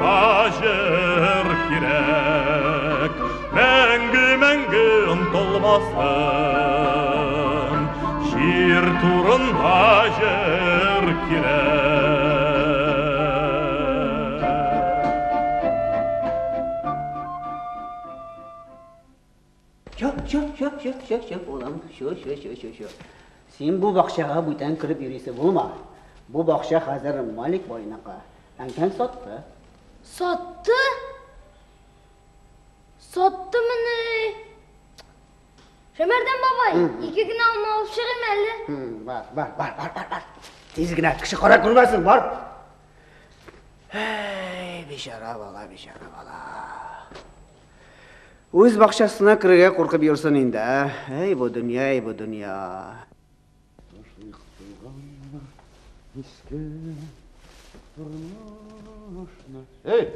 турында җыр кирәк. Мәңге-мәңге онтылмасын. Җир турында җыр кирәк. Чо, чо, чо, чо, чо, чо, улым, чо, чо, чо, чо, чо. Син бу бакчага бүтән кереп йөрисе булма. Бу бакча хәзер Малик байныкы. Әнкәң сатты. Сатты? Саттымыни? Шәмәрдән бабай, ике генә алма алып чыгыйм әле. Бар, бар, бар, бар, бар, бар. Тиз генә, кеше кара күрмәсен, бар. Әй, бичара бала, бичара бала. Үз бакчасына керергә куркып йөрсен инде, ә? Әй, бу дөнья, әй, бу дөнья. Эй,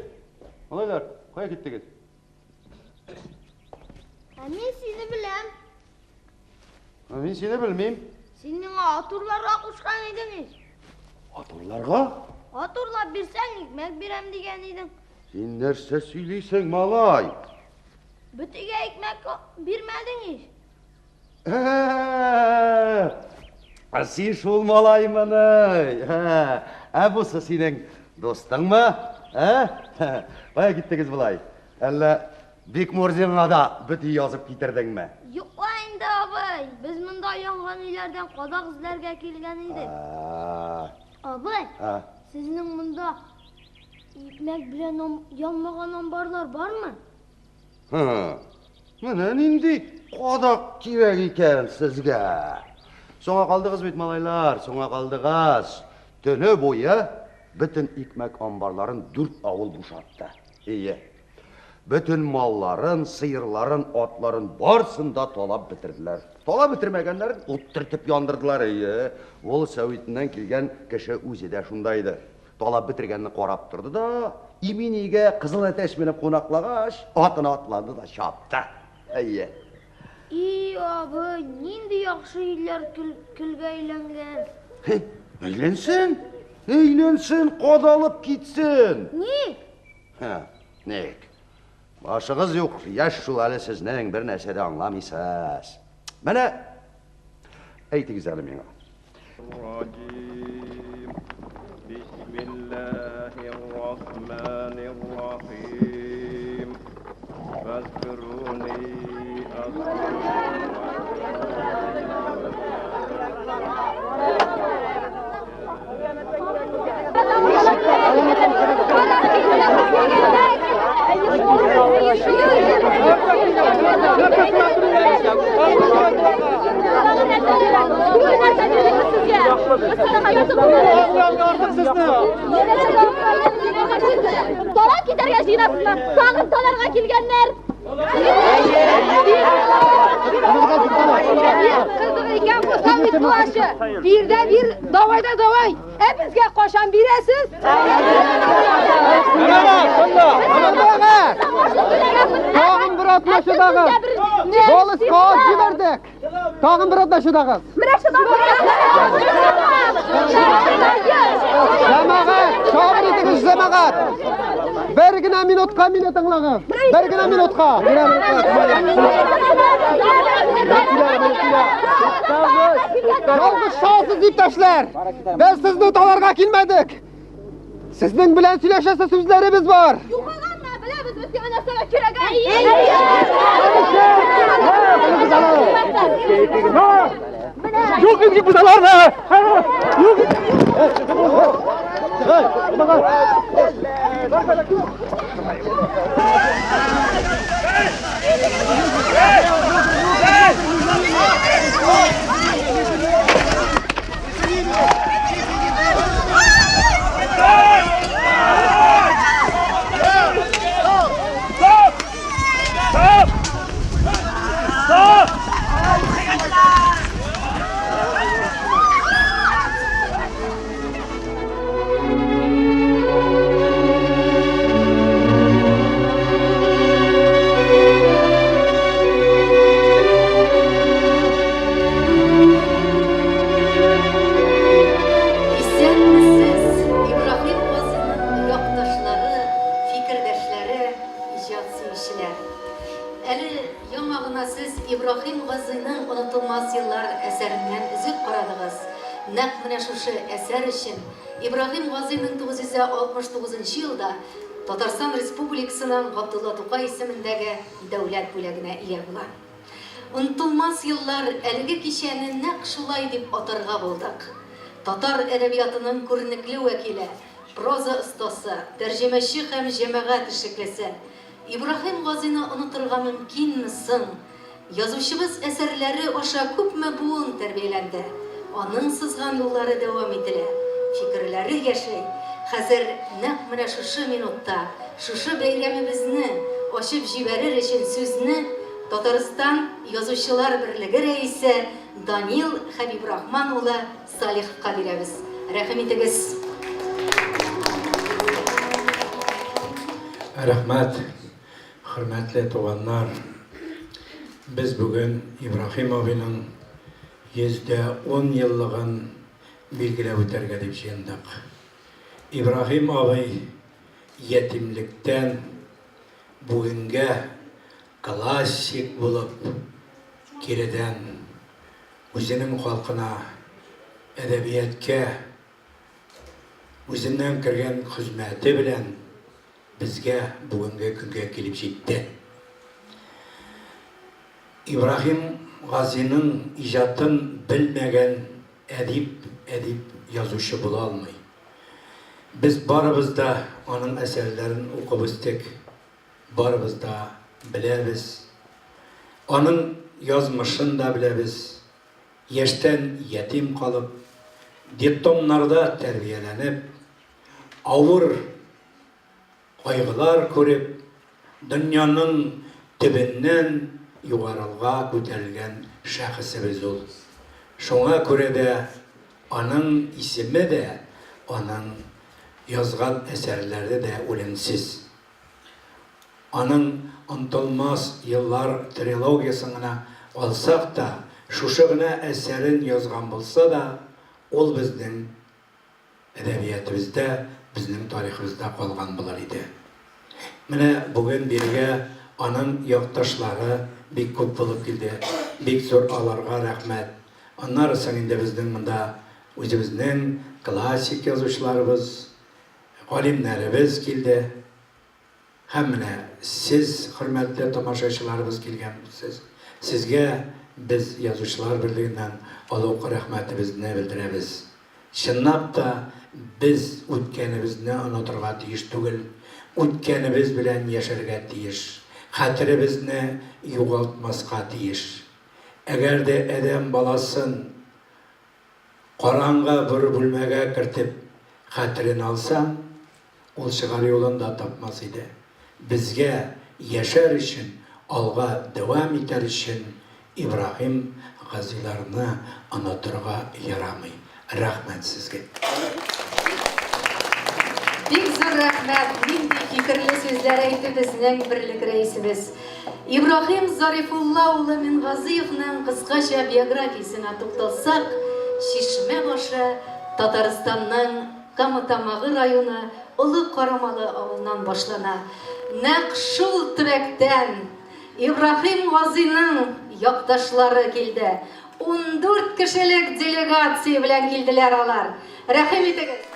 малайлар, кая киттегез? Ә мин сине беләм. Ә мин сине белмим. Син миңа ат урларга кушкан идең ич. Ат урларга? Ат урлап бирсәң, икмәк бирәм дигән идең. Син нәрсә сөйлисең, малай? Бөтегә икмәк бирмәдең ич. Ә син шул малаймыни? Ә бусы синең дустыңмы? Ә? Кая киттегез болай? Әллә Бикмурзинга да бөти язып китердеңме? Юк ла инде, абый. Без монда янган өйләрдән кадак эзләргә килгән идек. Абый, сезнең монда икмәк белән янмаган амбарлар бармы? Менә нинди кадак кирәк икән сезгә. Соңа калдыгыз бит, малайлар, соңа калдыгыз. Төне буе бөтен икмәк амбарларын дүрт авыл бушатты. Ие. Бөтен малларын, сыерларын, атларын барсын да талап бетерделәр. Талап бетермәгәннәрен ут төртеп яндырдылар. Ие. Ул сәвитеннән килгән кеше үзе дә шунда иде. Талап бетергәнне карап торды да, имин өйгә кызыл әтәч менеп кунаклагач, атына атланды да чапты. Әйе. И, абый, нинди яхшы өйләр көлгә әйләнгән. Хе, әйләнсен, әйләнсен, кадалып китсен. Ник? Ха, ник? Башыгыз юк, яшь шул әле сезнең, бер нәрсә дә аңламыйсыз. Менә, әйтегез әле миңа. Талап китәргә җыенасызмы? Тагын таларга килгәннәр. Кызык икән бу совет власте. Бир дә бир, давай да давай. Ә безгә кашан бирәсез? Тагын бер атна чыдагыз. Волоска ат җибәрдек. Тагын бер атна чыдагыз. Менә Җәмәгать, сабыр итегез, җәмәгать. Бер генә минутка мине тыңлагыз. Бер генә минутка. Ялгышасыз, иптәшләр. Без сезне таларга килмәдек. Сезнең белән сөйләшәсе сүзләребез бар. Югаланма, беләбез без сиңа нәрсәгә кирәген. Юк инде бузаларны. Юк. Стоп! Стоп! әсәреннән өзек карадыгыз. Нәкъ менә шушы әсәр өчен Ибраһим Газый 1969 нчы елда Татарстан Республикасының Габдулла Тукай исемендәге дәүләт бүләгенә ия була. Онытылмас еллар әлеге кичәне нәкъ шулай дип атарга булдык. Татар әдәбиятының күренекле вәкиле, проза остасы, тәрҗемәче һәм җәмәгать эшлеклесе Ибраһим Газыйны онытырга мөмкинме соң? Язучыбыз әсәрләре аша күпме буын тәрбияләнде. Аның сызган юллары дәвам ителә, фикерләре яши. Хәзер нәкъ менә шушы минутта, шушы бәйрәмебезне ачып җибәрер өчен сүзне Татарстан Язучылар берлеге рәисе Данил Хәбибрахман улы Салиховка бирәбез. Рәхим итегез. Рәхмәт, хөрмәтле туганнар. Без бүген Ибраһим абыйның 110 еллыгын билгеләп үтәргә дип җыендык. Ибраһим абый ятимлектән бүгенгә классик булып киредән үзенең халкына, әдәбияткә үзеннән кергән хезмәте белән безгә бүгенге көнгә килеп җитте. Ибраһим Газиның иҗатын белмәгән әдип, әдип язучы була алмый. Без барыбыз да аның әсәрләрен укып үстек, барыбыз да беләбез. Аның язмышын да беләбез. Яшьтән ятим калып, детдомнарда тәрбияләнеп, авыр кайгылар күреп, дөньяның төбеннән югарылга күтәрелгән шәхесебез ул. Шуңа күрә дә аның исеме дә, аның язган әсәрләре дә үлемсез. Аның Онтылмас еллар трилогиясен генә алсак та, шушы гына әсәрен язган булса да, ул безнең әдәбиятебездә, безнең тарихыбызда калган булыр иде. Менә бүген бирегә аның якташлары бик күп булып килде. Бик зур аларга рәхмәт. Аннары соң инде безнең монда үзебезнең классик язучыларыбыз, Галимнәребез килде. Һәм менә сез, хөрмәтле тамашачыларыбыз килгәнсез. Сезгә без Язучылар берлегеннән олуг рәхмәтебезне белдерәбез. Чынлап та, без үткәнебезне онытырга тиеш түгел, үткәнебез белән яшәргә тиеш, хәтеребезне югалтмаска тиеш. Әгәр дә адәм баласын Караңгы бер бүлмәгә кертеп хәтерен алсаң, ул чыгар юлын да тапмас иде. Безгә яшәр өчен, алга дәвам итәр өчен Ибраһим Газыйларны онытырга ярамый. Рәхмәт сезгә. Бик зур рәхмәт, нинди фикерле сүзләр әйтте безнең берлек рәисебез. Ибраһим Зарифулла улы Мингазыевның кыскача биографиясенә тукталсак, Чишмә Башы, Татарстанның Кама Тамагы районы Олы Карамалы авылыннан башлана. Нәкъ шул төбәктән Ибраһим Газыйның якташлары килде. 14 кешелек делегация белән килделәр алар. Рәхим итегез!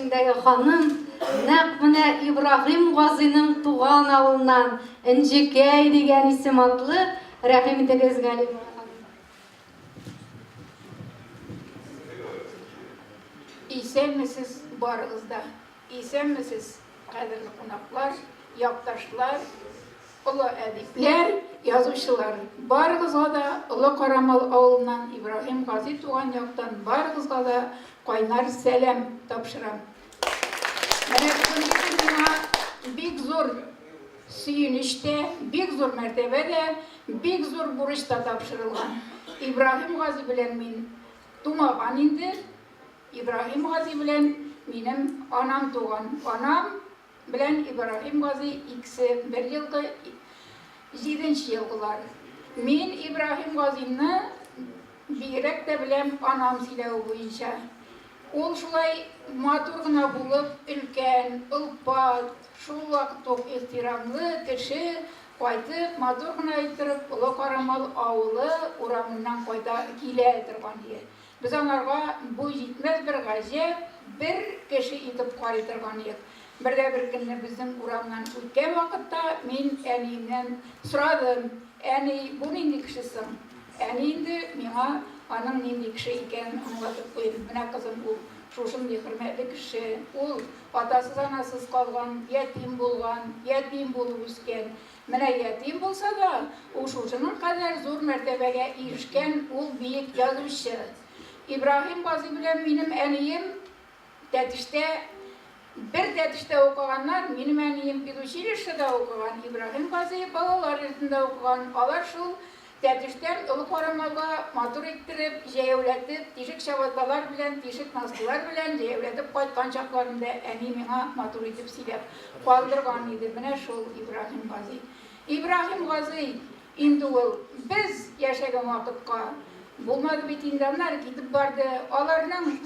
яшендәге ханым нәкъ менә Ибраһим Газыйның туган авылыннан Энҗекәй дигән исем атлы, рәхим итегез, Галимова ханым. Исәнмесез барыгыз да. Исәнмесез, кадерле кунаклар, якташлар, олы әдипләр, язучылар. Барыгызга да Олы Карамал авылыннан Ибраһим Гази туган яктан барыгызга да кайнар сәлам тапшырам. Менә бүгенге көн миңа бик зур сөенеч тә, бик зур мәртәбә дә, бик зур бурыч та тапшырылган. Ибраһим Гази белән мин тумаган инде. Ибраһим Гази белән минем анам туган. Анам белән Ибраһим Гази икесе бер елгы, җиденче елгылар. Мин Ибраһим Газины бигрәк тә беләм анам сөйләве буенча. Ул шулай матур гына булып, өлкән, олпат, шул вакыт ук ихтирамлы кеше кайтып, матур гына иттереп Олы Карамал авылы урамыннан кайта килә торган иде. Без аңарга буй җитмәс бер гаҗәп бер кеше итеп карый торган идек. Бер дә бер көнне безнең урамнан үткән вакытта мин әниемнән сорадым, Әни, бу нинди кеше соң? Әни инде миңа аның нинди кеше икәнен аңлатып куйды, Менә, кызым, ул шушындый хөрмәтле кеше, ул атасыз-анасыз калган, ятим булган, ятим булып үскән. Менә ятим булса да, ул шушының кадәр зур мәртәбәгә ирешкән, ул биек язучы. Ибраһим Гази белән минем әнием Тәтештә, бер Тәтештә укыганнар, минем әнием педучилищеда укыган, Ибраһим Гази балалар йортында укыган, алар шул Тәтештән Олы Карамалга матур иттереп, җәяүләтеп, тишек чабаталар белән, тишек носкилар белән җәяүләтеп кайткан чакларын да әни миңа матур итеп сөйләп калдырган иде. Менә шул Ибраһим Газый. Ибраһим Газый инде ул без яшәгән вакытка булмады бит инде, аннары китеп барды. Аларның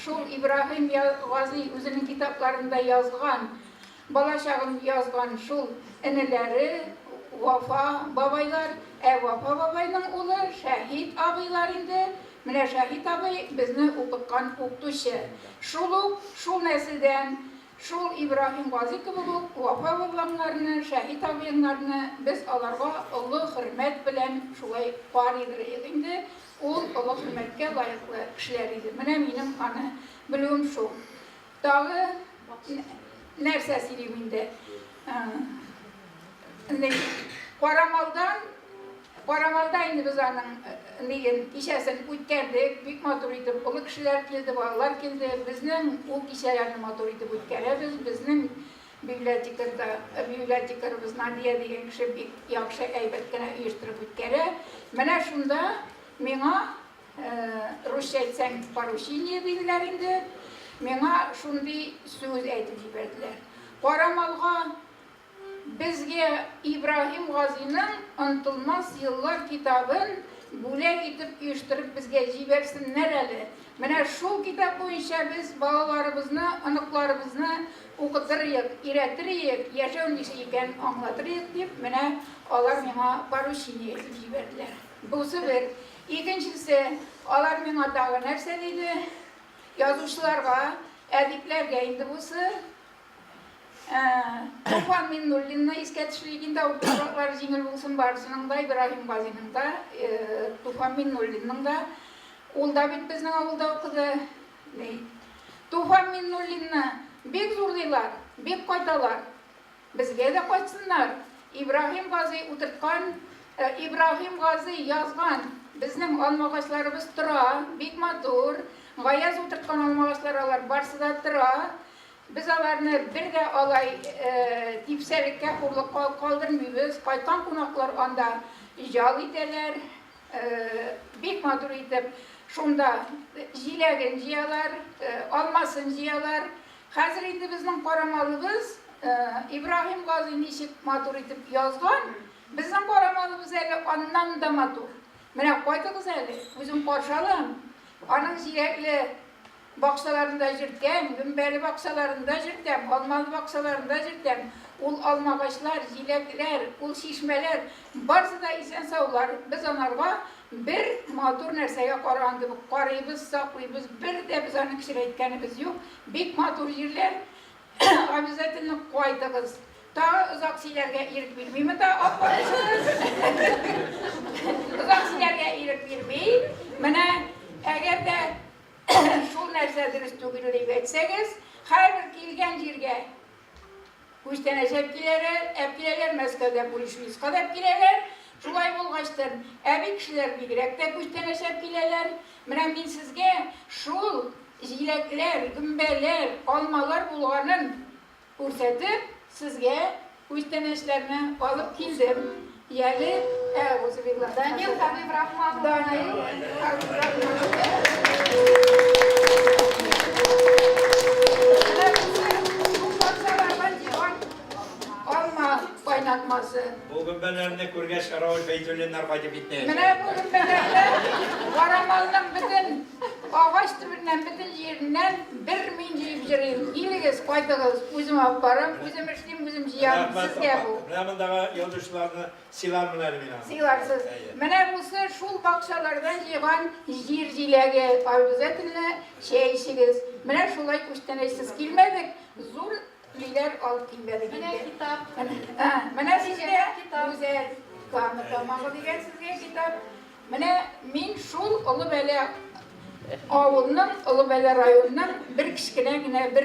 шул Ибраһим Газый үзенең китапларында язган Балачагын язган шул энеләре Вафа бабайлар, ә Вафа бабайның улы Шәһит абыйлар инде, менә Шәһит абый безне укыткан укытучы. Шул ук, шул нәселдән, шул Ибраһим Гази кебек үк Вафа бабаңнарны, Шәһит абыеңнарны без аларга олы хөрмәт белән шулай карыйдыр инде, ул олы хөрмәткә лаеклы кешеләр иде. Менә минем аны белүем шул. Тагы нәрсә сөйлим инде? Карамалдан, Карамалда инде без аның ниен, кичәсен үткәрдек, бик матур итеп, олы кешеләр килде, балалар килде. Безнең ул кичәләрне матур итеп үткәрәбез. Безнең библиотекарьда, библиотекарыбыз Надия дигән кеше бик яхшы, әйбәт кенә оештырып үткәрә. Менә шунда миңа Русча әйтсәң, поручение диделәр инде. Миңа шундый сүз әйтеп җибәрделәр. Карамалга безгә Ибраһим Газиның Онытылмас еллар китабын бүләк итеп оештырып безгә җибәрсеннәр әле. Менә шул китап буенча без балаларыбызны, оныкларыбызны укытырыек, өйрәтериек, яшәү ничек икәнен аңлатырыек дип, менә алар миңа поручение итеп җибәрделәр. Бусы бер. Икенчесе, алар миңа тагы нәрсә диде? Язучыларга, әдипләргә инде бусы. Туфан Миннуллинны искә төшерик инде, авыр туфраклары җиңел булсын барысының да, Ибраһим Газиның да, Туфан Миннуллинның да. Ул да бит безнең авылда укыды. Ни. Туфан Миннуллинны бик зурлыйлар, бик кайталар. Безгә дә кайтсыннар. Ибраһим Газый утырткан, Ибраһим Газый язган безнең алмагачларыбыз тора, бик матур. Гаяз утырткан алмагачлар алар барсы да тора. Без аларны бер дә алай типсәлеккә, хурлыкка калдырмыйбыз. Кайткан кунаклар анда ял итәләр, бик матур итеп шунда җиләген җыялар, алмасын җыялар. Хәзер инде безнең карамалыбыз, Ибраһим Газый ничек матур итеп язган, безнең карамалыбыз әле аннан да матур. Менә кайтыгыз әле, үзем каршы алам. Аның җиләкле бакчаларында җөртәм, гөмбәле бакчаларында җөртәм, алмалы бакчаларында җөртәм. Ул алмагачлар, җиләкләр, ул чишмәләр, барсы да исән-саулар. Без анарга бер матур нәрсәгә караган кебек карыйбыз, саклыйбыз, бер дә без аны кечерәйткәнебез юк. Бик матур җирләр. Обязательно кайтыгыз. Тагы озак сөйләргә ирек бирми монда апаларыбыз. Озак сөйләргә ирек бирми. Менә әгәр дә шул нәрсә дөрес түгел дип әйтсәгез, һәрбер килгән җиргә күчтәнәч әп киләләр, әп киләләр, Мәскәүдә Пулишвиска да әп киләләр. Шулай булгачтын, әби кешеләр бигрәк тә күчтәнәч әп киләләр. Менә мин сезгә шул җиләкләр, гөмбәләр, алмалар булганын Күрсәтеп, сезгә күчтәнәчләрне алып килдем. Яле, әгъузубилла. Данил Хәбибрахманов. Данил Хәбибрахманов. Менә бусы шул бакчалардан җыйган алма кайнатмасы. Бу гөмбәләрне күргәч, Равил Фәйзуллиннар кайтып китмәячәк. Менә бу гөмбәләрне Карамалның бөтен агач төбеннән, бөтен җиреннән бер мин җыеп җөрим. Килегез, кайтыгыз, үзем алып барам, үзем эшлим, үзем җыям, Рәхмәт, сезгә апа. бу. Менә мондагы язучыларны сыйлармын әле мин аны. Сыйларсыз. Әйе. Менә бусы шул бакчалардан җыйган җир җиләге. Обязательно чәй эчегез. Менә шулай күчтәнәчсез килмәдек, зур Ниләр алып килмәдек Менә инде. китап. Менә сезгә Китап. Гүзәл Кама тамагы дигән сезгә китап. Менә мин шул Олы Бәлә авылының, Олы Бәлә районының бер кечкенә генә бер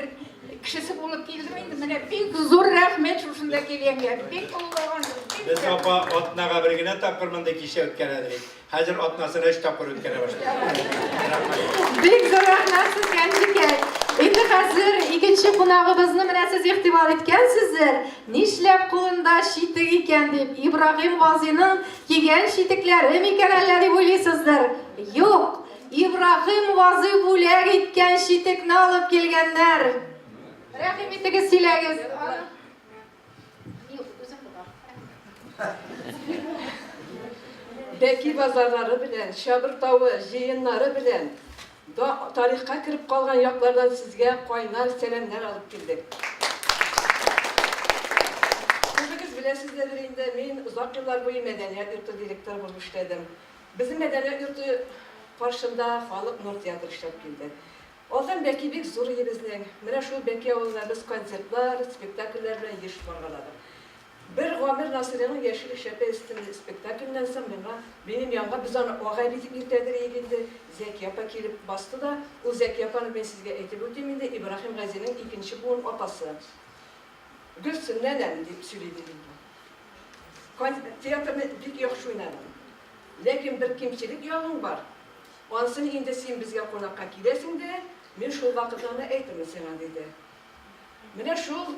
кешесе булып килдем инде. Менә бик зур рәхмәт шушында килгәнгә. Бик олылагансыз. Бик Без рәхмәт. апа атнага бер генә тапкыр мондый кичә үткәрә идек. Хәзер атнасына өч тапкыр үткәрә башладык. Рәхмәт. Бик зур рәхмәт сезгә, Әнҗекәй. Инде хәзер икенче кунагыбызны менә сез игътибар иткәнсездер, нишләп кулында читек икән дип, Ибраһим Газыйның кигән читекләре микән әллә дип уйлыйсыздыр. Юк, Ибраһим Газый бүләк иткән читекне алып килгәннәр. Рәхим итегез, сөйләгез. Юк, үзем тотам. Бәки базарлары белән, Чабыр тавы җыеннары белән да тарихка кереп калган яклардан сезгә кайнар сәламнәр алып килдек. Күбегез беләсездер инде, мин озак еллар буе мәдәният йорты директоры булып эшләдем. Безнең мәдәният йорты каршында халык Нур театры эшләп килде. Алдан Бәки бик зур иде безнең. Менә шул Бәки авылына без концертлар, спектакльләр белән еш баргаладык. Бер Гамир Насыйриның Яшел эшләпә исемле спектакленнән соң миңа, минем янга, без аны агай дип йөртәдер идек инде, Зәки апа килеп басты да, ул Зәки апаны мин сезгә әйтеп үтим инде, Ибраһим Газиның икенче буын апасы. Гөлсем, нәнәм, дип сөйли иде инде. Кон, театрны бик яхшы уйнадың. Ләкин бер кимчелек ягың бар. Ансын инде син безгә кунакка киләсең дә, мин шул вакытны гына әйтермен сиңа, диде. Менә шул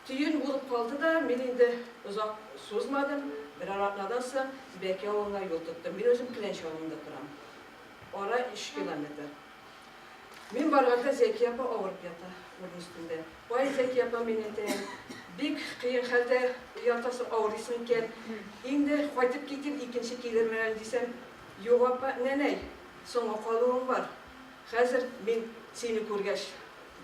төен булып калды да, мин инде озак сузмадым, берәр атнадан соң Бәки авылына юл тоттым. Мин үзем Келәнче авылында торам. Ара өч километр. Мин барганда Зәки апа авырып ята урын өстендә. Ай, Зәки апа, мин әйтәем, бик кыен хәлдә ятасың, авырыйсың икән. Инде кайтып китим, икенче килермен әле дисәм, Юк, апа, нәнәй, соңга калуың бар. Хәзер мин сине күргәч,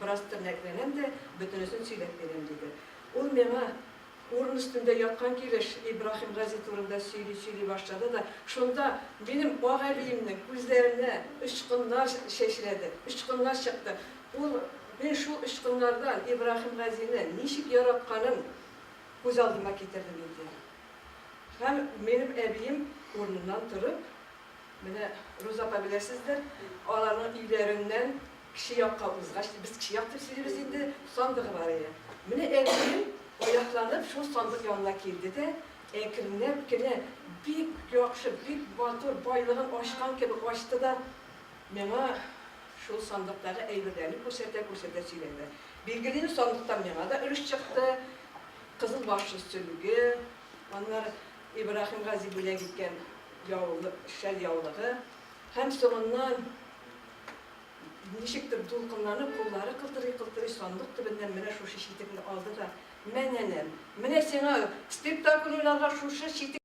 бераз тернәкләнәм дә, бөтенесен сөйләп бирәм, диде. Ул миңа урын өстендә яткан килеш Ибраһим Гази турында сөйли-сөйли башлады да, шунда минем ак әбиемнең күзләренә очкыннар чәчрәде, очкыннар чыкты. Ул, мин шул очкыннардан Ибраһим Газины ничек яратканын күз алдыма китердем инде. Һәм минем әбием урыныннан торып, менә Роза апа беләсездер, аларның өйләреннән кече якка узгач, без кече як дип сөйлибез инде, сандыгы бар иде. Менә әбием аякланып шул сандык янына килде дә, әкренләп кенә бик яхшы, бик матур байлыгын ачкан кебек ачты да, миңа шул сандыктагы әйберләрне күрсәтә-күрсәтә сөйләде. Билгеле инде, сандыктан миңа да өлеш чыкты. Кызыл башлы сөлге, аннары Ибраһим Гази бүләк иткән яулык, шәл яулыгы һәм соңыннан ничектер дулкынланып, куллары кылтырый-кылтырый сандык төбеннән менә шушы читекне алды да, Мә, нәнәм, менә сиңа спектакль уйнарга шушы читек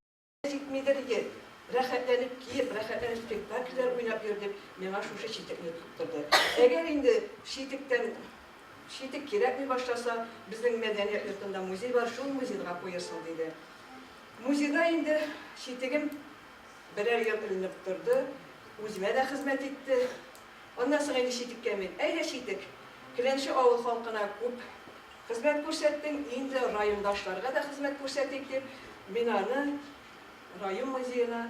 җитмидер иде. Рәхәтләнеп киеп, рәхәтләнеп спектакльләр уйнап йөр, дип, миңа шушы читекне тоттырды. Әгәр инде читектән читек кирәкми башласа, безнең мәдәният йортында музей бар, шул музейга куерсың, диде. Музейда инде читегем берәр ел эленеп торды, үземә дә хезмәт итте. Аннан соң инде читеккә мин, әйдә читек, Келәнче авыл халкына күп хезмәт күрсәттең, инде райондашларга да хезмәт күрсәтик дип, мин аны район музеена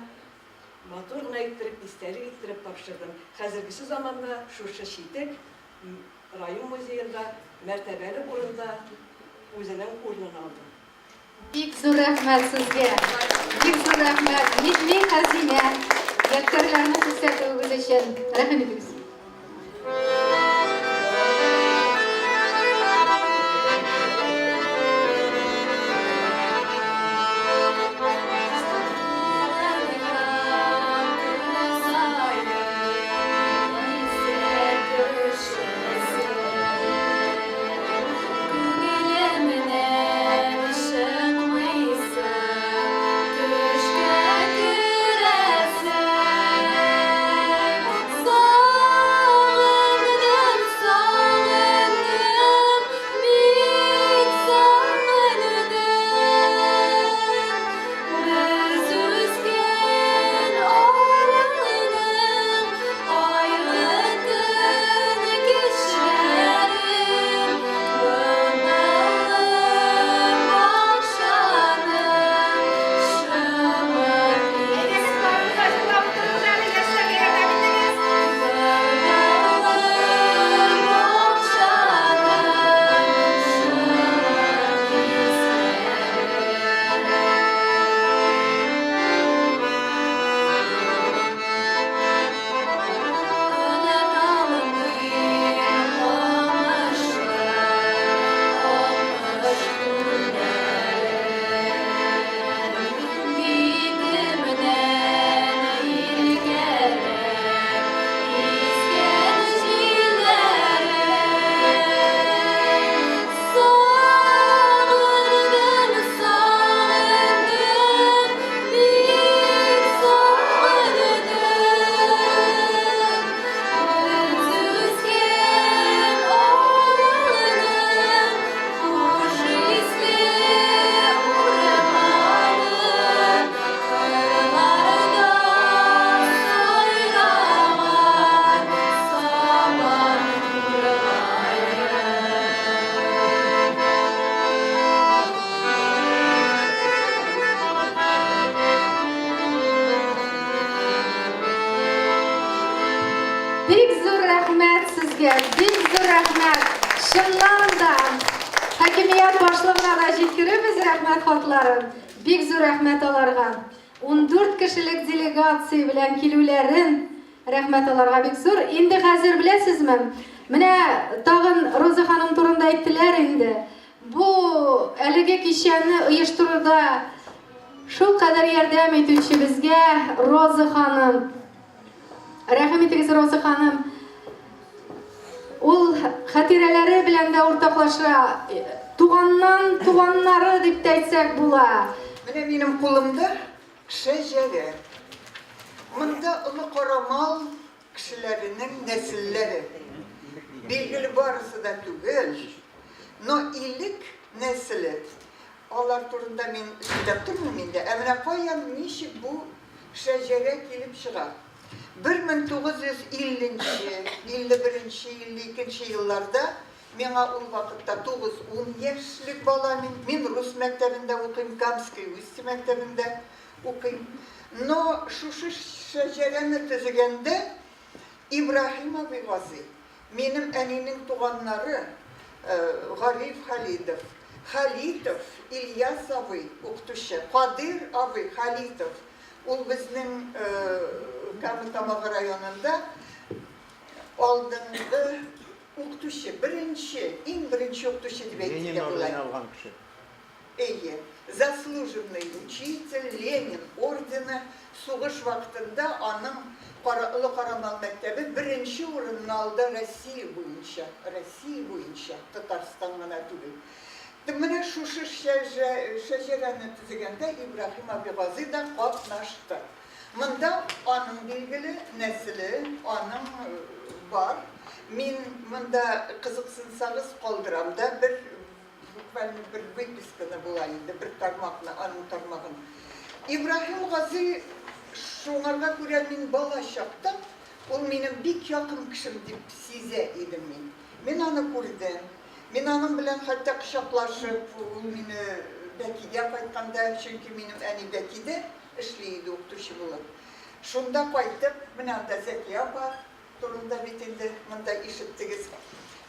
матур гына иттереп, истәлек иттереп тапшырдым. Хәзергесе заманда шушы читек район музеенда мәртәбәле урында үзенең урынын алды. Бик зур рәхмәт сезгә. Бик зур рәхмәт. Милли хәзинә ядкәрләрне күрсәтүегез өчен. Рәхим итегез. Бик зур рәхмәт сезгә, бик зур рәхмәт. Чыннан да, хакимият башлыгына да җиткерербез рәхмәт хатларын. Бик зур рәхмәт аларга. 14 кешелек делегация белән килүләрен рәхмәт аларга бик зур. Инде хәзер беләсезме, менә тагын Роза ханым турында әйттеләр инде. Бу әлеге кичәне оештыруда шулкадәр ярдәм итүче безгә Роза ханым. Рәхим итегез, Роза ханым. Ул хатирәләре белән дә уртаклаша. Туганнан туганнары дип тә әйтсәк була. Менә минем кулымда шәҗәрә. Монда Олы Карамал кешеләренең нәселләре. Билгеле, барысы да түгел, но Илек нәселе, алар турында мин сөйләп тормыйм инде, ә менә каян, ничек бу шәҗәрә килеп чыга? 1950 нче, 51 нче, 52 нче елларда миңа ул вакытта тугыз-ун яшьлек бала мин, мин рус мәктәбендә укыйм, Камское Устье мәктәбендә укыйм. Но шушы шәҗәрәне төзегәндә Ибраһим абый Газый, минем әнинең туганнары Гариф Халидов, Халитов Ильяс абый, укытучы, Кадыйр абый Халитов, ул безнең Кама Тамагы районында алдынгы укытучы, беренче, иң беренче укытучы дип Ленин әйтергә була. ордены алган кеше. Әйе, заслуженный учитель, Ленин ордены, сугыш вакытында аның Кара, Олы Карамал мәктәбе беренче урынны алды Россия буенча, Россия буенча, Татарстан гына түгел. Менә шушы шәҗәрәне төзегәндә Ибраһим абый Газый да катнашты. Монда аның билгеле нәселе, аның бар. Мин монда кызыксынсагыз калдырам да бер буквально бер выписканы була инде, бер тармакны, аның тармагын. Ибраһим Гази шуңарга күрә мин бала чакта ул минем бик якын кешем дип сизә идем мин. Мин аны күрдем. Мин аның белән хәтта кочаклашып, ул мине Бәкигә кайтканда, чөнки минем әни Бәкидә эшли иде укытучы булып. Шунда кайтып, менә анда Зәкия апа турында бит инде монда ишеттегез.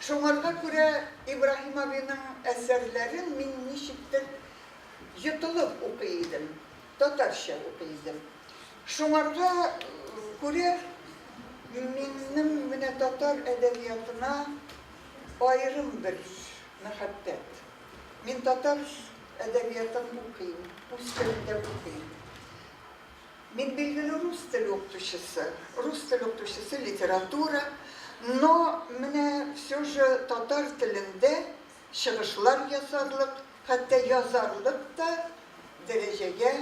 Шуңарга күрә Ибраһим абыйның әсәрләрен мин ничектер йотылып укый идем, татарча укый идем. Шуңарга күрә минем менә татар әдәбиятына аерым бер мәхәббәт. Мин татар әдәбиятын укыйм, үз телемдә укыйм. Мин билгеле рус теле укытучысы, рус теле укытучысы, литература, но менә все же татар телендә чыгышлар ясарлык, хәтта язарлык та дәрәҗәгә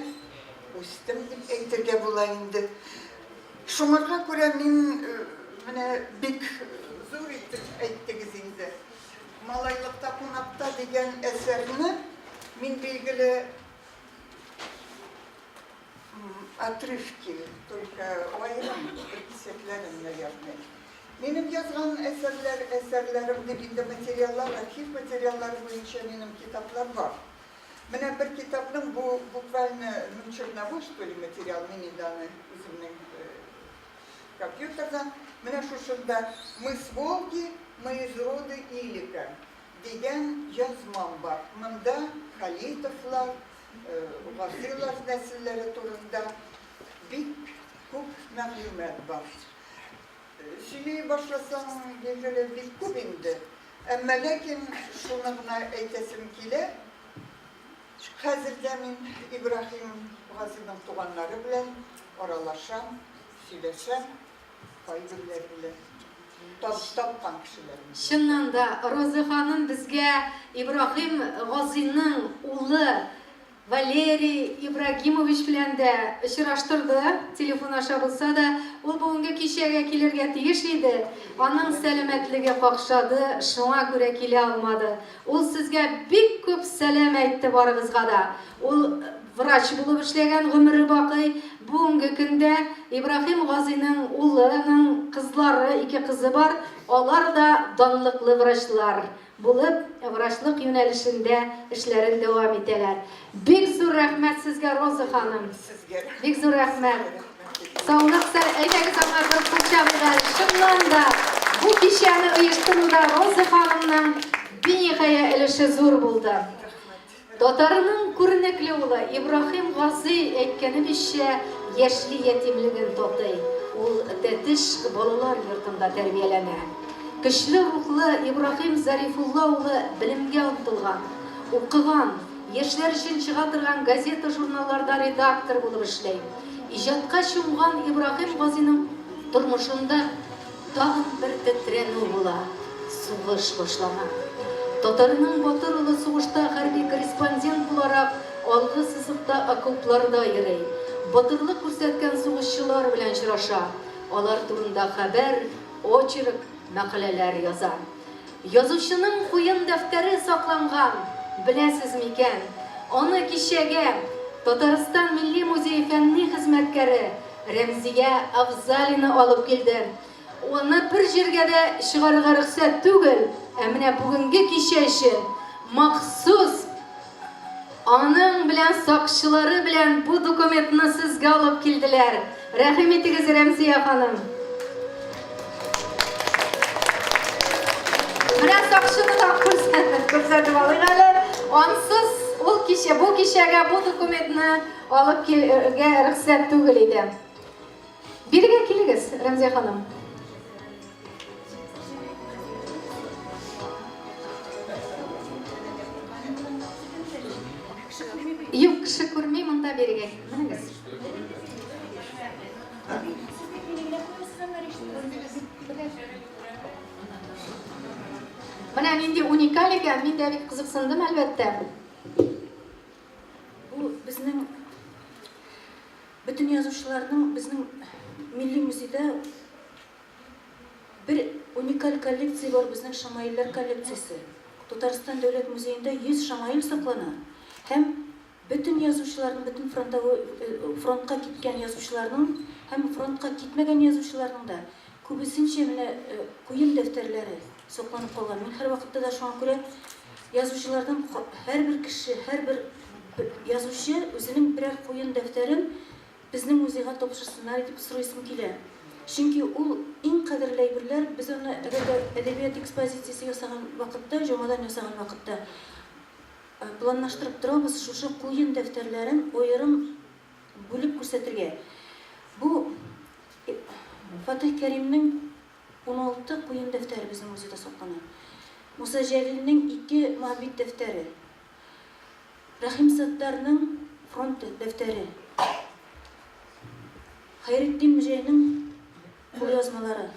үстем дип әйтергә була инде. Шуңарга күрә мин менә бик зур итеп әйттегез инде. Малайлыкта кунакта дигән әсәрне мин билгеле отрывки, только аерым бер кисәкләрен, наверное. Минем язган әсәрләр, әсәрләрем дип инде материаллар, архив материаллары буенча минем китаплар бар. Менә бер китапның бу буквально, ну, черновой, что ли, материал, мин инде аны үземнең компьютердан, менә шушында «Мы с Волги, мы из рода Илика» дигән язмам бар. Монда Халитовлар, Газыйлар нәселләре турында бик күп мәгълүмат бар. Сөйли башласаң, билгеле, бик күп инде. Әмма ләкин шуны гына әйтәсем килә, хәзер дә мин Ибраһим Газыйның туганнары белән аралашам, сөйләшәм, кайберләре белән, тапкан кешеләр белән. Чыннан да, Роза ханым безгә Ибраһим Газыйның улы Валерий Ибрагимович белән дә очраштырды, телефон аша булса да. Ул бүгенге кичәгә килергә тиеш иде, аның сәламәтлеге какшады, шуңа күрә килә алмады. Ул сезгә бик күп сәлам әйтте барыгызга да. Ул врач булып эшләгән гомере бакый. Бүгенге көндә Ибраһим Газыйның улының кызлары, ике кызы бар, алар да данлыклы врачлар. Булып, врачлык юнәлешендә эшләрен дәвам итәләр. Бик зур рәхмәт сезгә, Роза ханым. Сезгә рәхмәт. Бик зур рәхмәт. Саулык, сәл, әйдәгез аңа бер кул чабыйк әле. Чыннан да, бу кичәне оештыруда Роза ханымның биниһая өлеше зур булды. Татарның күренекле улы Ибраһим Газый, әйткәнебезчә, яшьли ятимлеген татый. Ул Тәтеш балалар йортында тәрбияләнә. Көчле рухлы Ибраһим Зарифулла улы белемгә омтылган, укыган, яшьләр өчен чыга торган газета-журналларда редактор булып эшли. Иҗатка чумган Ибраһим Газыйның тормышында Тагын бер тетрәнү була, сугыш башлана. Татарның батыр улы сугышта хәрби корреспондент буларак алгы сызыкта окопларда йөри, батырлык күрсәткән сугышчылар белән очраша, алар турында хәбәр, очерк, мәкаләләр яза. Язучының куен дәфтәре сакланган, беләсез микән? Аны кичәгә Татарстан Милли музее фәнни хезмәткәре Рәмзия Афзалина алып килде. Аны бер җиргә дә чыгарырга рөхсәт түгел, ә менә бүгенге кичә өчен махсус аның белән сакчылары белән бу документны сезгә алып килделәр. Рәхим итегез, Рәмзия ханым. Менә сакчыны да күрсәтеп, күрсәтеп алыйк әле. Ансыз ул кичә, бу кичәгә бу документны алып килергә рөхсәт түгел иде. Бирегә килегез, Рәмзия ханым. Юк, кеше күрми, монда бирегә менегез. Менә нинди уникаль икән, мин дә бик кызыксындым, әлбәттә. Бу безнең. Бөтен язучыларның безнең Милли музейда бер уникаль коллекция бар, безнең шамаилләр коллекциясе. Татарстан дәүләт музеенда 100 шамаил саклана һәм бөтен язучыларның, бөтен фронтовой фронтка киткән язучыларның һәм фронтка китмәгән язучыларның да күбесенчә менә куен дәфтәрләре сакланып калган. Мин һәрвакытта да шуңа күрә язучылардан һәрбер кеше, һәрбер язучы үзенең берәр куен дәфтәрен безнең музейга тапшырсыннар дип сорыйсым килә. Чөнки ул иң кадерле әйберләр, без аны әгәр дә әдәбият экспозициясе ясаган вакытта, яңадан ясаган вакытта планлаштырып торабыз, шушы куен дәфтәрләрен аерым бүлеп күрсәтергә. Бу Фатыйх Кәримнең 16 куен дәфтәре безнең музейда саклана. Муса Җәлилнең ике Моабит дәфтәре. Рәхим Саттарның фронт дәфтәре. Хәйретдин Мөҗәйнең кулъязмалары.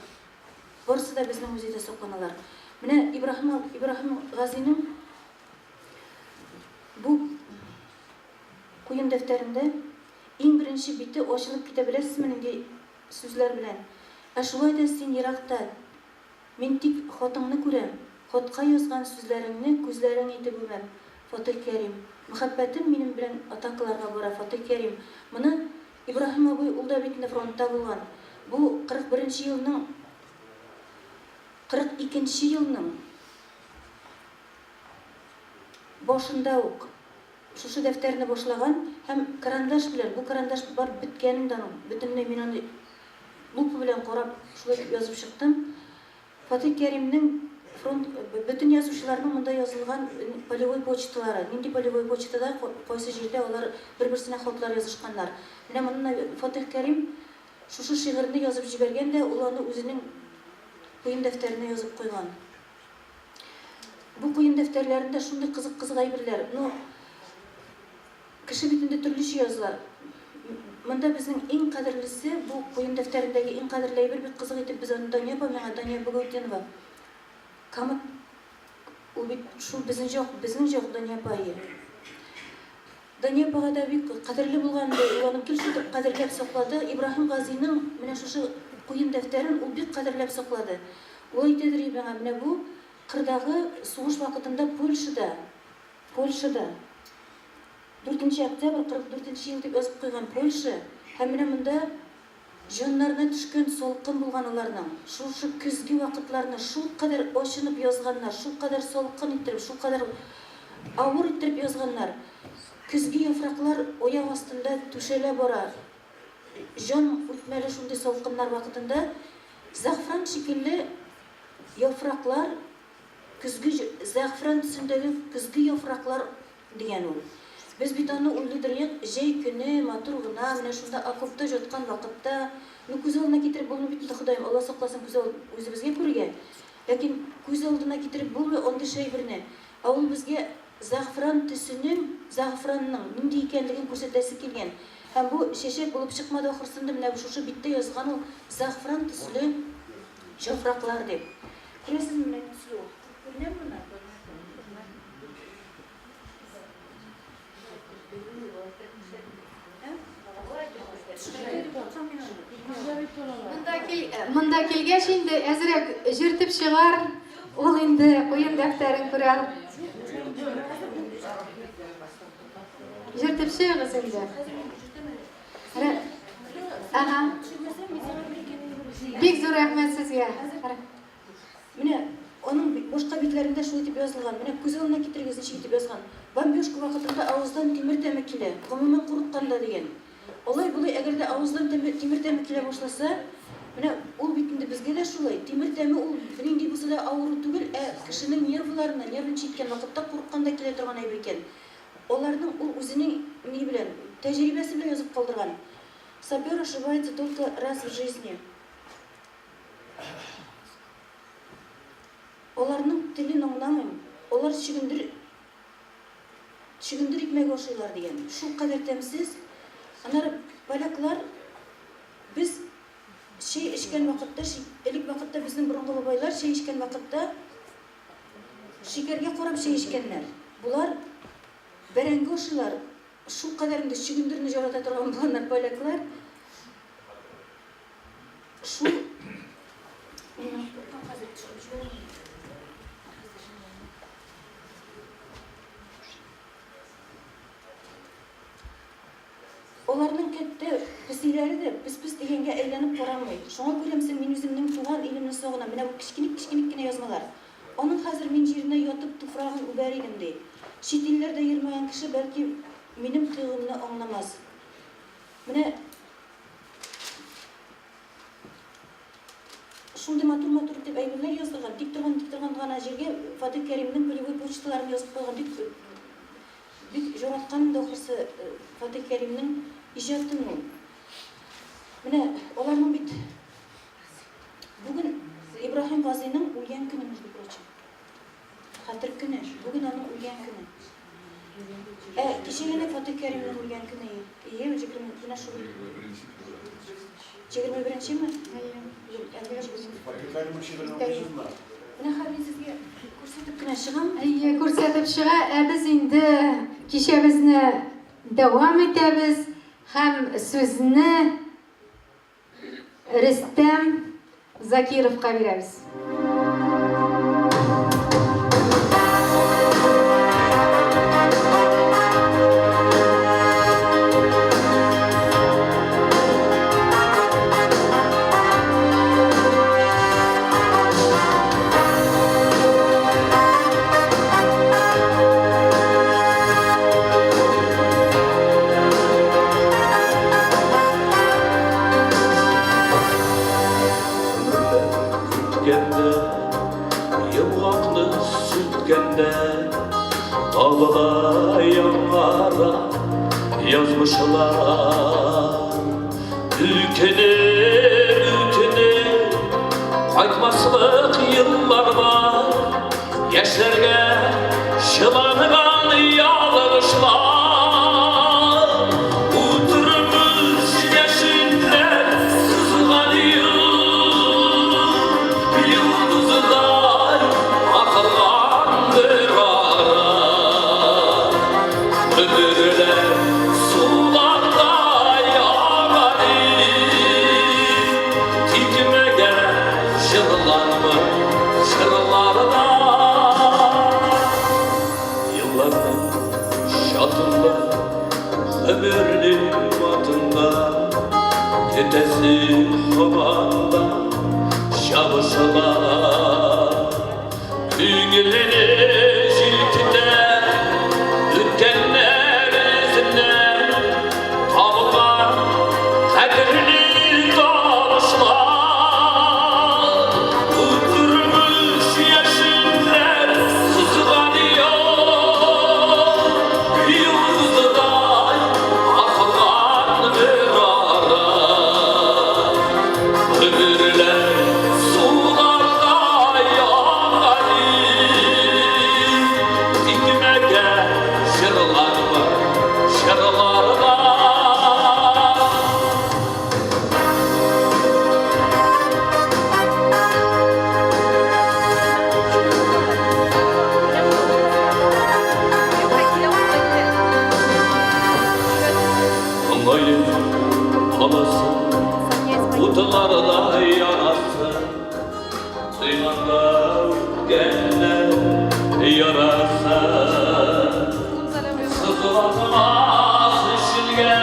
Барысы да безнең музейда сакланалар. Менә Ибраһим Ибраһим Газиның бу куен дәфтәрендә иң беренче бите ачылып китә, беләсезме нинди сүзләр белән? Ә шулай да син еракта, Мин тик хатыңны күрәм, Хатка язган сүзләреңне Күзләрең итеп үбәм, Фатыйх Кәрим. Мәхәббәтем минем белән Атакаларга бара, Фатыйх Кәрим. Моны Ибраһим абый, ул да бит инде фронтта булган. Бу 41 нче елның, 42 нче елның башында ук шушы дәфтәрне башлаган һәм карандаш белән, бу карандаш бар беткән инде аның, бөтенләй мин аны Лупа белән карап, шулай итеп язып чыктым. Фатыйх Кәримнең фронт, бөтен язучыларның монда язылган полевой почталары, нинди полевой почтада, кайсы җирдә алар бер-берсенә хатлар язышканнар. Менә моны Фатыйх Кәрим шушы шигырьне язып җибәргән дә, ул аны үзенең куен дәфтәренә язып куйган. Бу куен дәфтәрләрендә шундый кызык-кызык әйберләр. Ну, Кеше бит инде төрлечә языла. Монда безнең иң кадерлесе, бу куен дәфтәрендәге иң кадерле әйбер, бик кызык итеп без аны Дания апа миңа, Дания Багаутдинова, Кама, ул бит шул безнең җак, безнең җак Дания апа ие. Дания апага да бик кадерле булган инде, ул аны гел шул кадерләп саклады. Ибраһим Газыйның менә шушы куен дәфтәрен ул бик кадерләп саклады. Ул әйтәдер иде миңа, менә бу кырдагы сугыш вакытында Польшада, Польшада Дүртенче октябрь, 44 нче ел дип язып куйган Польша һәм менә монда җаннарына төшкән салкын булган аларның. Шушы көзге вакытларны шулкадәр ачынып язганнар, шулкадәр салкын иттереп, шулкадәр авыр иттереп язганнар. Көзге яфраклар аяк астында түшәлә бара. Җан үтмәле шундый салкыннар вакытында зәгъфран шикелле яфраклар, көзге зәгъфран төсендәге көзге яфраклар Дигән ул. Без бит аны уйлыйдыр идек, җәй көне, матур гына, менә шунда окопта җаткан вакытта, ну күз алдына китереп булмый бит инде, Ходаем, Алла сакласын күз ал үзебезгә күрергә. Ләкин күз алдына китереп булмый андый шәйберне. Ә ул безгә зәгъфран төсенең, зәгъфранның нинди икәнлеген күрсәтәсе килгән. Һәм бу чәчәк булып чыкмады ахрысында, менә шушы биттә язган ул зәгъфран төсле җафраклар дип. Күрәсезме, менә ни төсле ул? Күренәме моны? Монда кил, монда килгәч инде әзрәк җиртеп чыгар, ул инде куен дәфтәрен күрәр. Җиртеп чыгыгыз инде. Ага. Бик зур рәхмәт сезгә. Менә аның башка битләрендә шулай дип язылган. Менә күз алдына китерегез, ничек итеп язган. Бомбежка вакытында авыздан тимер тәме килә, гомумән курыкканда дигән. Алай-болай әгәр дә авыздан тәме, тимер тәме килә башласа, менә ул бит инде безгә дә шулай, тимер тәме ул бернинди булса да авыру түгел, ә кешенең нервыларына, нервничать иткән вакытта курыкканда килә торган әйбер икән. Аларның ул үзенең ни белән, тәҗрибәсе белән язып калдырган. Сапер ошибается только раз в жизни. Аларның телен аңламыйм, алар чөгендер чөгендер икмәге ашыйлар дигән. Шулкадәр тәмсез. Аннары поляклар без чәй эчкән вакытта, элек вакытта безнең борынгы бабайлар чәй эчкән вакытта шикәргә карап чәй эчкәннәр. Болар бәрәңге ашыйлар. Шулкадәр инде чөгендерне җарата торган булганнар поляклар. Шул Мин хәзер төшереп җибәрәм. Аларның кәттә песиләре дә пес-пес дигәнгә әйләнеп карамый. Шуңа күрәмсең, мин үземнең туган илемне сагынам. Менә бу кечкенек-кечкенек кенә язмалар. Аның хәзер мин җиренә ятып туфрагын үбәр идем, ди. Чит илләрдә йөрмәгән кеше, бәлки, минем тойгымны аңламас. Менә шундый матур-матур итеп әйберләр яздырган, тик торган, тик торган гына җиргә Фатих Кәримнең полевой почталарын язып куйган. Бик Бик җораткан инде ахрысы Фатих Кәримнең иҗатын ул. Менә аларның бит бүген Ибраһим Газыйның үлгән көне, между прочим. Хәтер көне, бүген аның үлгән көне. Ә кичә генә Фатих Кәримнең үлгән көне. Ие, менә шул. 21-нчеме? Әйе. Фатих Кәримнең шигырен укыйсызмы? Менә хәзер мин сезгә күрсәтеп кенә чыгам. Әйе, күрсәтеп чыга. Ә без инде кичәбезне дәвам итәбез һәм сүзне Рөстәм Закировка бирәбез. Үткәндә, йомгакны сүткәндә, табыла яңара язмышлар. Үкенеп, үкенеп, кайтмаслык еллар бар. Яшьләргә чыланган ялгышлар. Утырмыш яшеннәр сызган юл, йолдызлар атылган бер ара. Гомерләр сулардай агар Тикмәгә җырланмый җырларда. Елларның чатында, гомернең матында, Көтәсе һаман да чабышалар. Күңелене җилкетә үткәннәр эзеннән табылган кадерле табышлар. Утырмыш яшеннәр сызган юл, йолдыздай атылган бер ара. Гомерләр сулардай агар, Тикмәгә җырлармы җырларда. Моңаеп аласы, утларда янасы, Тойганда үткәннәр ярасы. Сызлатмас өченгә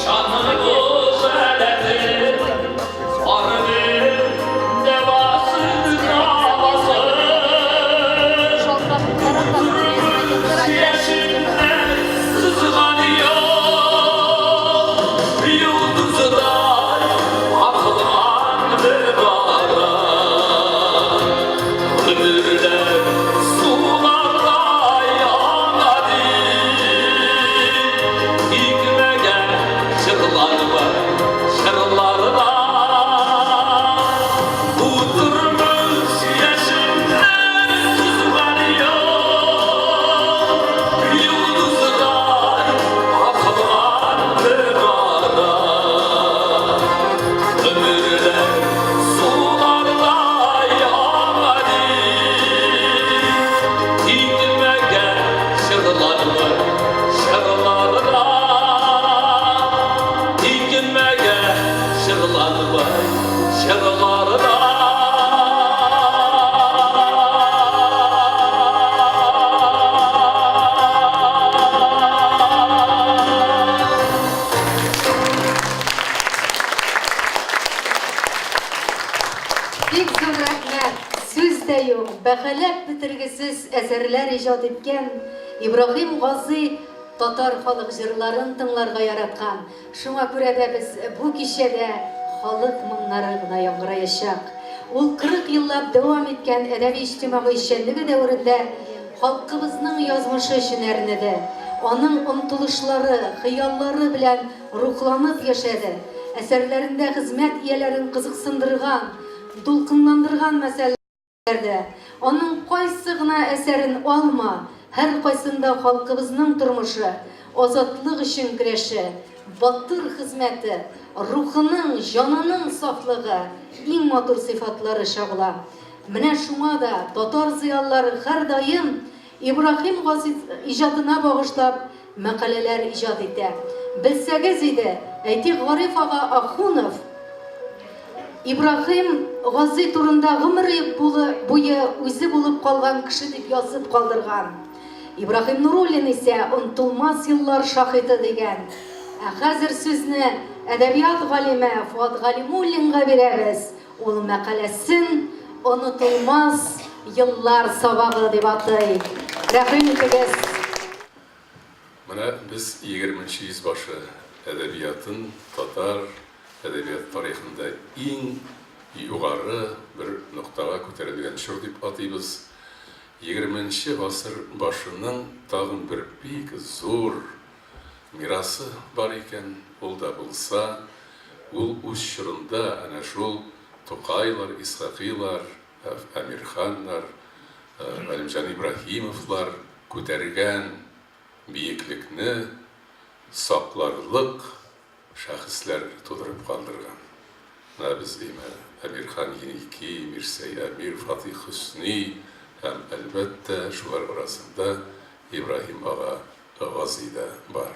җанның бу халәте, Барыбер дәвасы табасы. Утырмыш яшеннәр сызган юл, Йолдыздай атылган бер ара. Гомерләр сулардай агар, Тикмәгә җырлармы җырларда. Утырмыш яшеннәр сызган юл, Йолдыздай атылган бер ара. Гомерләр сулардай агар, Тикмәгә җырлармы җырларда. бәһаләп бетергесез әсәрләр иҗат иткән Ибраһим Газый татар халык җырларын тыңларга яраткан. Шуңа күрә дә без бу кичәдә халык моңнары гына яңгыраячак. Ул 40 еллап дәвам иткән әдәби-иҗтимагый эшчәнлеге дәверендә халкыбызның язмышы өчен әрнеде, аның омтылышлары, хыяллары белән рухланып яшәде, әсәрләрендә хезмәт ияләрен кызыксындырган, дулкынландырган мәсьәләләрдә, аның кайсы гына әсәрен алма, һәркайсында халкыбызның тормышы, азатлык өчен көрәше, батыр хезмәте, рухының, җанының сафлыгы, иң матур сыйфатлары чагыла. Менә шуңа да татар зыялылары һәрдаим Ибраһим Газиз иҗатына багышлап мәкаләләр иҗат итә. Белсәгез иде, әйтик, Гариф ага Ахунов Ибраһим Гази турында гомере буе үзе булып калган кеше дип язып калдырган. Ибраһим Нуруллин исә онтылмас еллар шаһиты дигән. Ә хәзер сүзне әдәбият галиме Фоат Галимуллинга бирәбез. Ул мәкаләсен Онытылмас еллар сабагы дип атый. Рәхим итегез. Менә без егерменче йөз башы әдәбиятын татар әдәбияты тарихында иң югары бер ноктага күтәрелгән чор дип атыйбыз. Егерменче гасыр башының тагын бер бик зур мирасы бар икән, ул да булса, ул үз чорында әнә шул Тукайлар, Исхакыйлар, Әмирханнар, Галимҗан Ибраһимовлар күтәргән биеклекне сакларлык шәхесләр тудырып калдырган. Менә без име Әмирхан Еники, Мирсәй Әмир, Фатих Хөсни һәм, әлбәттә, шулар арасында Ибраһим ага Гази да бар.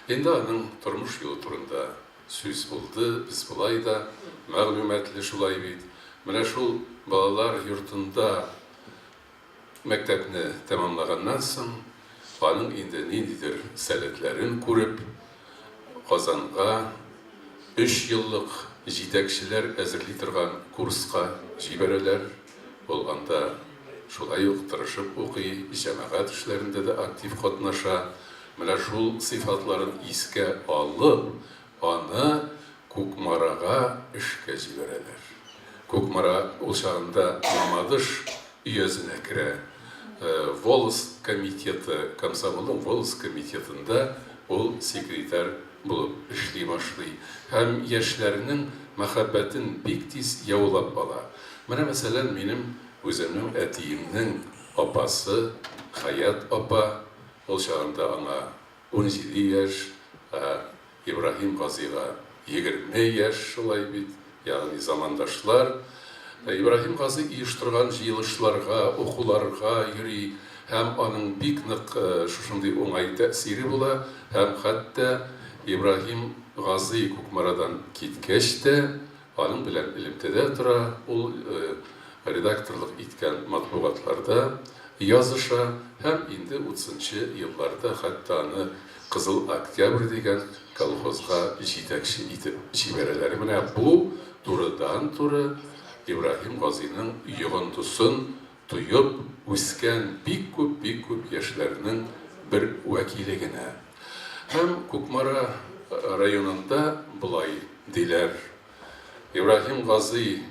Инде аның тормыш юлы турында сүз булды, без болай да мәгълүматлы, шулай бит. Менә шул балалар йортында мәктәпне тәмамлаганнан соң, аның инде ниндидер сәләтләрен күреп, Казанга өч еллык җитәкчеләр әзерли торган курска җибәрәләр. Ул анда шулай ук тырышып укый, җәмәгать эшләрендә дә актив катнаша. Менә шул сыйфатларын искә алып, аны Кукмарага эшкә җибәрәләр. Кукмара ул чагында Мамадыш өязенә керә. Волость комитеты, комсомолның волость комитетында ул секретарь булып эшли башлый һәм яшьләрнең мәхәббәтен бик тиз яулап ала. Менә, мәсәлән, минем үземнең әтиемнең апасы Хәят апа, ул чагында аңа 17 яшь, ә Ибраһим Газыйга 20 яшь, шулай бит, ягъни замандашлар. Ибраһим Газый оештырган җыелышларга, укуларга йөри һәм аның бик нык шушындый уңай тәэсире була һәм хәтта Ибраһим Газый Кукмарадан киткәч тә, Аның белән элемтәдә тора, ул редакторлык иткән матбугатларда языша һәм инде утызынчы елларда хәтта аны Кызыл Октябрь дигән колхозга җитәкче итеп җибәрәләр. Менә бу турыдан-туры Ибраһим Газыйның йогынтысын тоеп үскән бик күп, бик күп яшьләрнең бер вәкиле генә. Һәм Кукмара районында болай диләр, Ибраһим Газый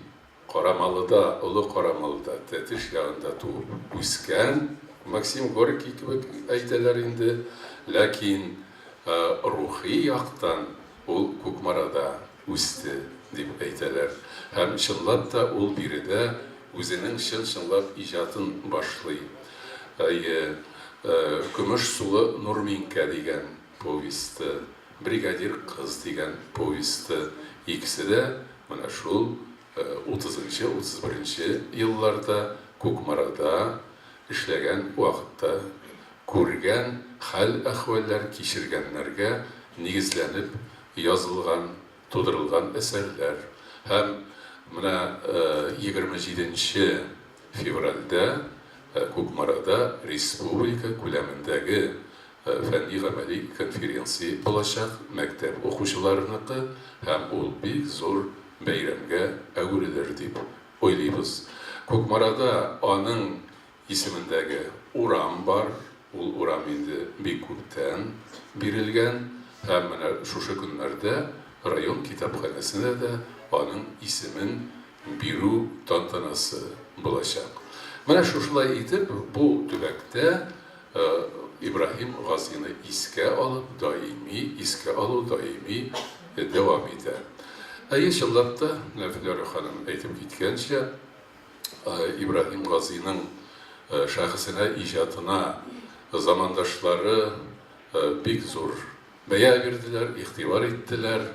Карамалыда, Олы Карамалыда, Тәтеш ягында туып үскән, Максим Горький кебек әйтәләр инде, ләкин рухи яктан ул Кукмарада үсте, дип әйтәләр. Һәм чынлап та ул биредә үзенең чын-чынлап иҗатын башлый. Әйе, Көмеш сулы Нурминкә дигән повесте, Бригадир кыз дигән повесте, икесе дә менә шул утызынчы, 31 нче елларда Кукмарада эшләгән вакытта күргән хәл-әхвәлләр, кичергәннәргә нигезләнеп язылган, тудырылган әсәрләр. Һәм менә 27 нче февральдә Кукмарада республика күләмендәге фәнни-гамәли конференция булачак, мәктәпукучыларыныкы, һәм ул бик зур бәйрәмгә әверелер дип уйлыйбыз. Кукмарада аның исемендәге урам бар, ул урам инде бик күптән бирелгән һәм менә шушы көннәрдә район китапханәсенә дә аның исемен бирү тантанасы булачак. Менә шушылай итеп бу төбәктә Ибраһим Газины искә алып, даими искә алу даими дәвам итә. Әйе, чынлап та, менә Флера ханым әйтеп киткәнчә, Ибраһим Газиның шәхесенә, иҗатына замандашлары бик зур бәя бирделәр, игътибар иттеләр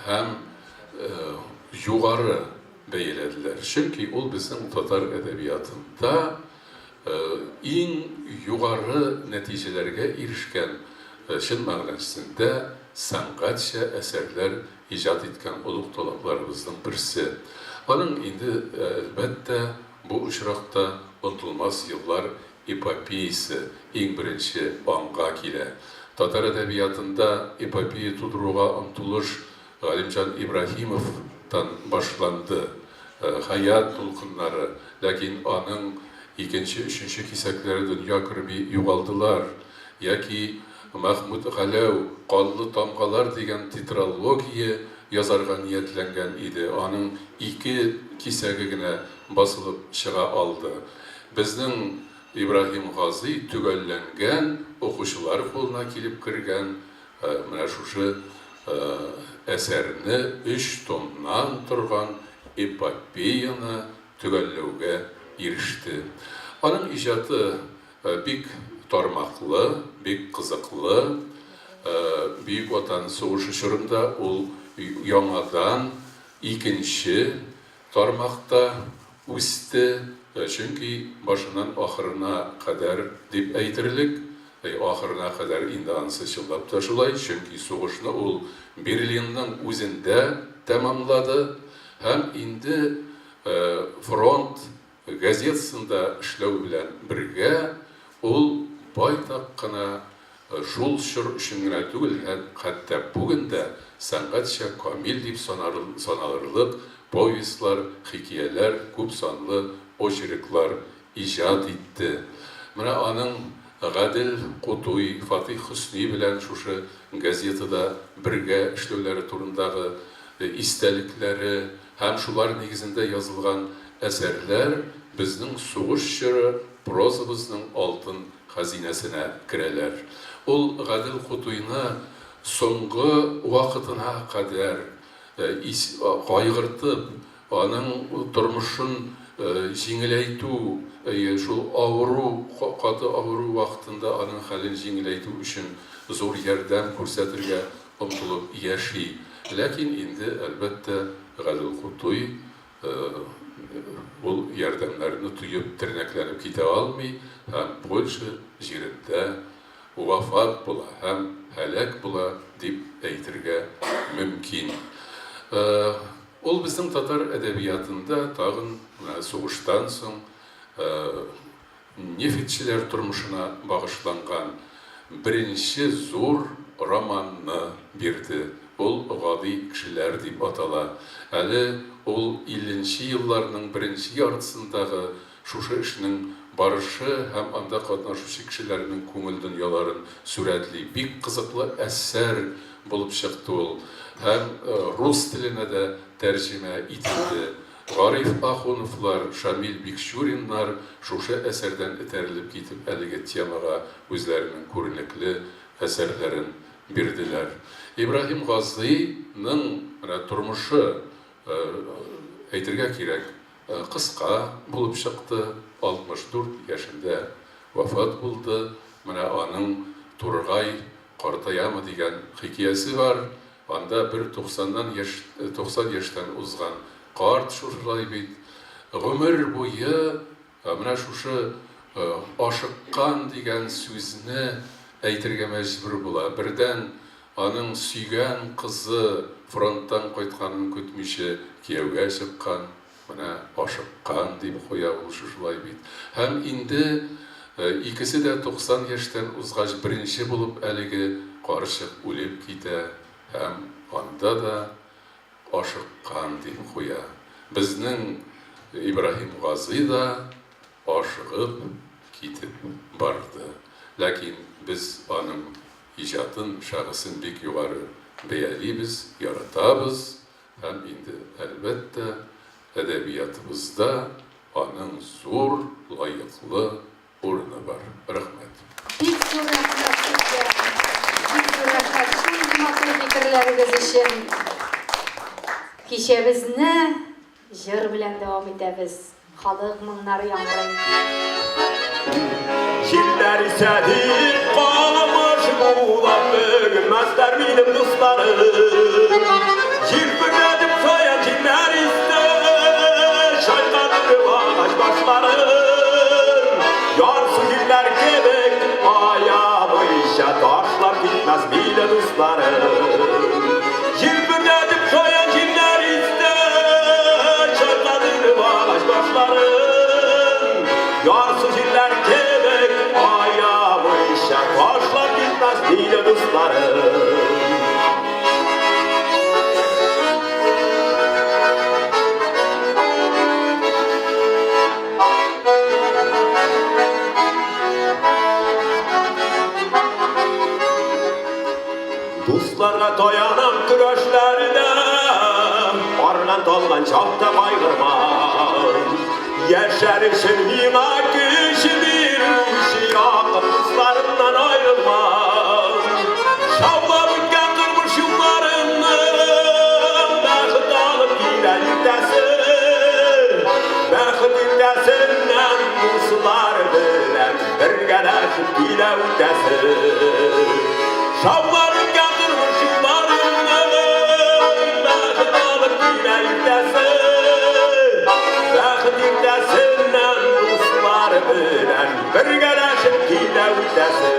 һәм югары бәяләделәр. Чөнки ул безнең татар әдәбиятында иң югары нәтиҗәләргә ирешкән, чын мәгънәсендә сәнгатьчә әсәрләр иҗат иткән олуг талантларыбызның берсе. Аның инде, әлбәттә, бу очракта Онытылмас еллар эпопеясе иң беренче аңга килә. Татар әдәбиятында эпопея тудыруга омтылыш Галимҗан Ибраһимовтан башланды. Хәят дулкыннары, ләкин аның икенче, өченче кисәкләре дөнья күрми югалдылар. Яки Мәхмүт Галәү Канлы тамгалар дигән тетралогия язарга ниятләнгән иде, аның ике кисәге генә басылып чыга алды. Безнең Ибраһим Газый төгәлләнгән, укучылар кулына килеп кергән менә шушы әсәрне, өч томнан торган эпопеяны төгәлләүгә иреште. Аның иҗаты Бик тармаклы, бик кызыклы. Бөек Ватан сугышы чорында ул яңадан икенче тармакта үсте, чөнки башыннан ахырына кадәр дип әйтерлек, ахырына кадәр инде анысы чынлап та шулай, чөнки сугышны ул Берлинның үзендә тәмамлады һәм инде фронт Газетасында эшләү белән бергә, ул байтак кына шул чор өчен генә түгел, хәтта бүген дә сәнгатьчә камил дип саналырлык повестьлар, хикәяләр, күп санлы очерклар иҗат итте. Менә аның Гадел Кутуй, Фатыйх Хөсни белән шушы газетада бергә эшләүләре турындагы истәлекләре, Һәм шулар нигезендә язылган әсәрләр безнең сугыш чоры прозабызның алтын хәзинәсенә керәләр. Ул Гадел Кутуйны соңгы вакытына кадәр ис кайгыртып, аның тормышын җиңеләйтү, шул авыру, каты авыру вакытында аның хәлен җиңеләйтү өчен зур ярдәм күрсәтергә омтылып яши. Ләкин инде, әлбәттә, Гадел Кутуй ул ярдәмнәрне тоеп, тернәкләнеп китә алмый һәм Польша җирендә вафат була һәм һәлак була дип әйтергә мөмкин. Ул безнең татар әдәбиятында тагын менә сугыштан соң Нефтьчеләр тормышына багышланган беренче зур романны бирде. Ул Гади кешеләр дип атала. Әле ул илленче елларның беренче яртысындагы шушы эшнең барышы һәм анда катнашучы кешеләрнең күңел дөньяларын сурәтли. Бик кызыклы әсәр булып чыкты ул һәм рус теленә дә тәрҗемә ителде. Гариф Ахуновлар, Шамил Бикчуриннар шушы әсәрдән этәрелеп китеп әлеге темага үзләренең күренекле әсәрләрен бирделәр. Ибраһим Газыйның менә тормышы, әйтергә кирәк, кыска булып чыкты, 64 яшендә вафат булды. Менә аның Тургай картаямы дигән хикәясе бар. Анда бер туксаннан яшь, 90 яшьтән узган карт шушылай бит. Гомер буе менә шушы ашыккан дигән сүзне әйтергә мәҗбүр була. Бердән, аның сөйгән кызы фронттан кайтканын көтмичә кияүгә чыккан. Менә ашыккан дип куя ул шушылай бит. Һәм инде икесе дә 90 яшьтән узгач беренче булып әлеге карчык үлеп китә һәм анда да ашыккан дип куя. Безнең Ибраһим Газый да ашыгып китеп барды. Ләкин без аның иҗатын, шәхесен бик югары бәялибез, яратабыз һәм инде, әлбәттә, әдәбиятыбызда аның зур, лаеклы урыны бар. Рәхмәт. Бик зур рәхмәт сезгә. Бик зур рәхмәт шундый матур фикерләрегез өчен. Кичәбезне җыр белән дәвам итәбез. Халык моңнары яңгырый. Җилләр исә дип камыш булам бөгелмәсләр минем дусларым. Җилфердәтеп шаян җилләр исте, чайкатып агач башларын. Ярсу җилләр кебек аямыйча ташлап китмәс мине дусларым. Җилфердәтеп шаян җилләр исте, чайкатып агач башларын. Ярсу җилләр кебек аямыйча ташлап китмәс мине дусларым. Дусларга таянам көрәшләрдә, Арган талган чакта кайгырмам. Яшәр өчен миңа көч бирүче якын дусларымнан аерылмам. Шаулап үткән тормыш юлларымны бәхет алып килә иртәсе. Бәхет иртәсеннән дуслар белән бергәләшеп килә үтәсе. Шаулап үткән тормыш юлларымны бәхет алып килә иртәсе. Бәхет иртәсеннән дуслар белән бергәләшеп килә үтәсе.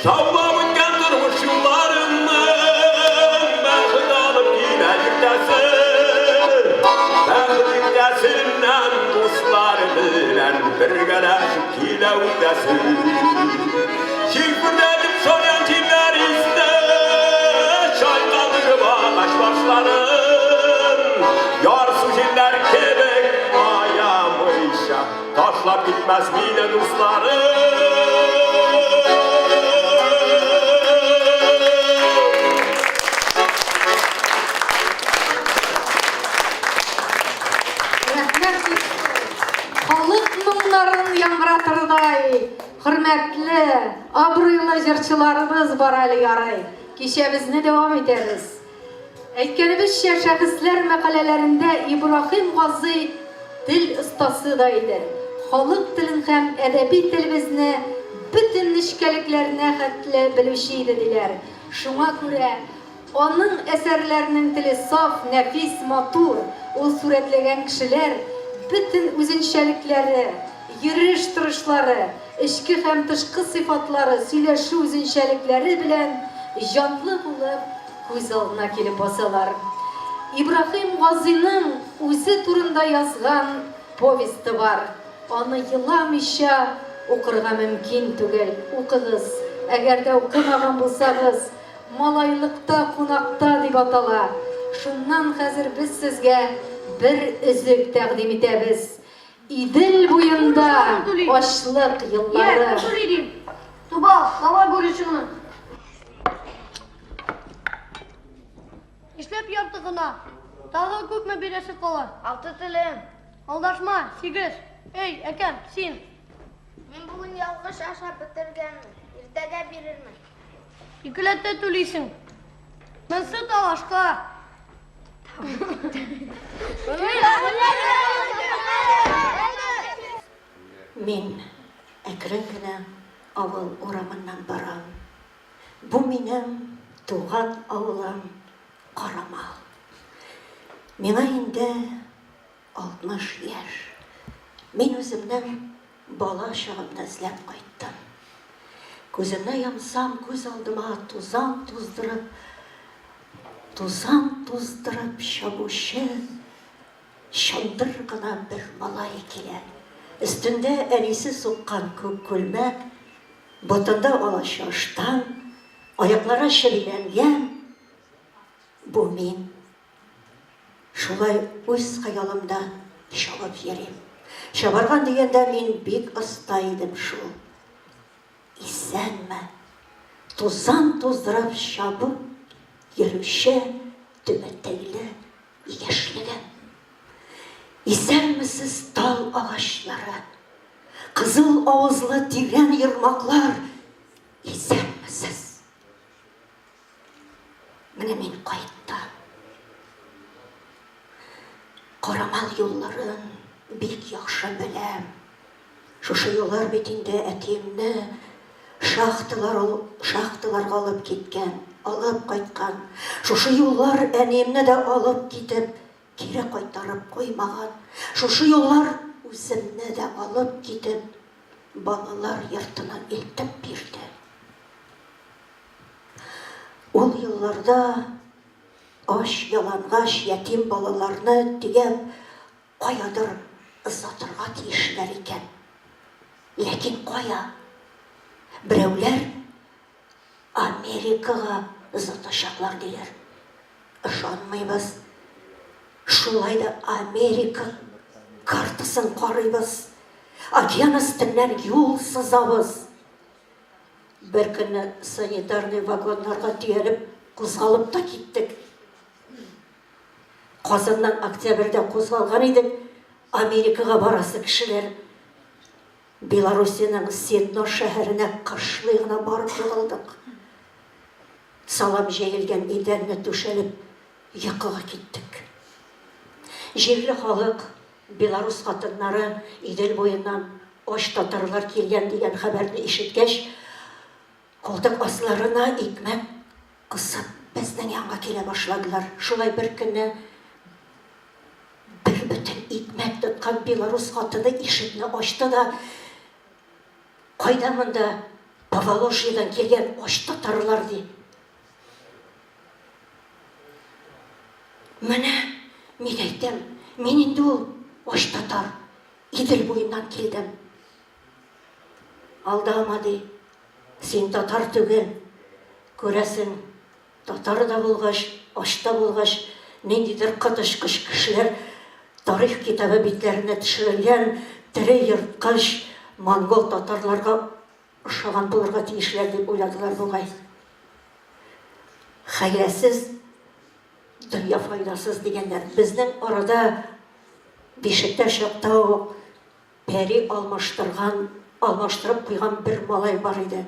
Шаулап үткән тормыш юлларымны бәхет алып килә иртәсе. Бәхет иртәсеннән дуслар белән бергәләшеп килә үтәсе. Җилфердәтеп шаян җилләр исте, чайкалдырып агач башларын. Ярсу җилләр кебек аямыйча ташлап китмәс мине дусларым. Рәхмәт халык моңнарын яңгыратырдай хөрмәтле, абруйлы җырчыларыбыз бар әле ярый. Кичәбезне дәвам итәбез. Әйткәнебезчә, шәхесләр мәкаләләрендә Ибраһим Газый тел остасы да иде. Халык телен һәм әдәби телебезне бөтен нечкәлекләренә хәтле белүче иде, диләр. Шуңа күрә аның әсәрләренең теле саф, нәфис, матур. Ул сурәтләгән кешеләр бөтен үзенчәлекләре, йөреш-торышлары, эчке һәм тышкы сыйфатлары, сөйләшү үзенчәлекләре белән җанлы булып күз алдына килеп басалар. Ибраһим Газыйның үзе турында язган повесте бар. Аны еламыйча укырга мөмкин түгел. Укыгыз, әгәр дә укымаган булсагыз, Малайлыкта кунакта дип атала. Шуннан хәзер без сезгә бер өзек тәкъдим итәбез. Идел буенда ачлык еллары. Тубал, давай бурычыңны. Нишләп ярты гына? Тагы күпме бирәсе кала? Алты телем. Алдашма, сигез. Эй, әкәм, син. Мин бүген ялгыш ашап бетергәнмен. Иртәгә бирермен. Икеләтә түлисең. Монсы талашка. Мин әкрен генә авыл урамыннан барам. Бу минем туган авылым Карамал. Миңа инде 60 яшь. Мин үземнең бала чагымны эзләп кайттым. Күземне йомсам, күз алдыма тузан туздырып, тузан туздырып чабучы. Чандыр гына бер малай килә. Өстендә әнисе суккан күк күлмәк, ботында алача ыштан, аяклары чебиләнгән. Бу мин. Шулай үз хыялымда чабып йөрим. Чабарга дигәндә мин бик оста идем шул. Исәнме, тузан туздырып чабып йөрүче түбәтәйле яшьлегем. Исәнмесез, тал агачлары, кызыл авызлы тирән ермаклар, исәнмесез. Менә мин кайттым. Карамал юлларын бик яхшы беләм. Шушы юллар бит инде әтиемне шахталар шахталарга алып киткән, алып кайткан. Шушы юллар әниемне дә алып китеп, кире кайтарып куймаган. Шушы юллар үземне дә алып китеп, балалар йортына илтеп бирде. Ул елларда ач, ялангач, ятим балаларны төяп каядыр озатырга тиешләр икән. Ләкин кая? Берәүләр Америкага озатачаклар диләр. Ышанмыйбыз. Шулай да Америка картасын карыйбыз. Океан өстеннән юл сызабыз. Бер көнне санитарный вагоннарга төялеп кузгалып та киттек. Казаннан октябрьдә кузгалган идек, Америкага барасы кешеләр Белоруссиянең Сидно шәһәренә кышлый гына барып егылдык. Салам җәелгән идәнне түшәлеп йокыга киттек. Җирле халык, белорус хатыннары Идел буеннан ач татарлар килгән дигән хәбәрне ишеткәч, култык асларына икмәк кысып безнең янга килә башладылар. Шулай бер көнне бер бөтен икмәк тоткан белорус хатыны ишекне ачты да, Кайда монда Поволожьедан килгән ач татарлар, ди. Менә, мин әйтәм, мин инде ул ач татар, Идел буеннан килдем. Алдама, ди, син татар түгел. Күрәсең, татар да булгач, ач та булгач, ниндидер коточкыч кешеләр тарих китабы битләренә төшерелгән тере ерткыч монгол татарларга ошаган булырга тиешләр дип уйладылар бугай. Хәйләсез дөнья файдасыз дигәннәр. Безнең арада бишектә чакта ук пәри алмаштырган, алмаштырып куйган бер малай бар иде.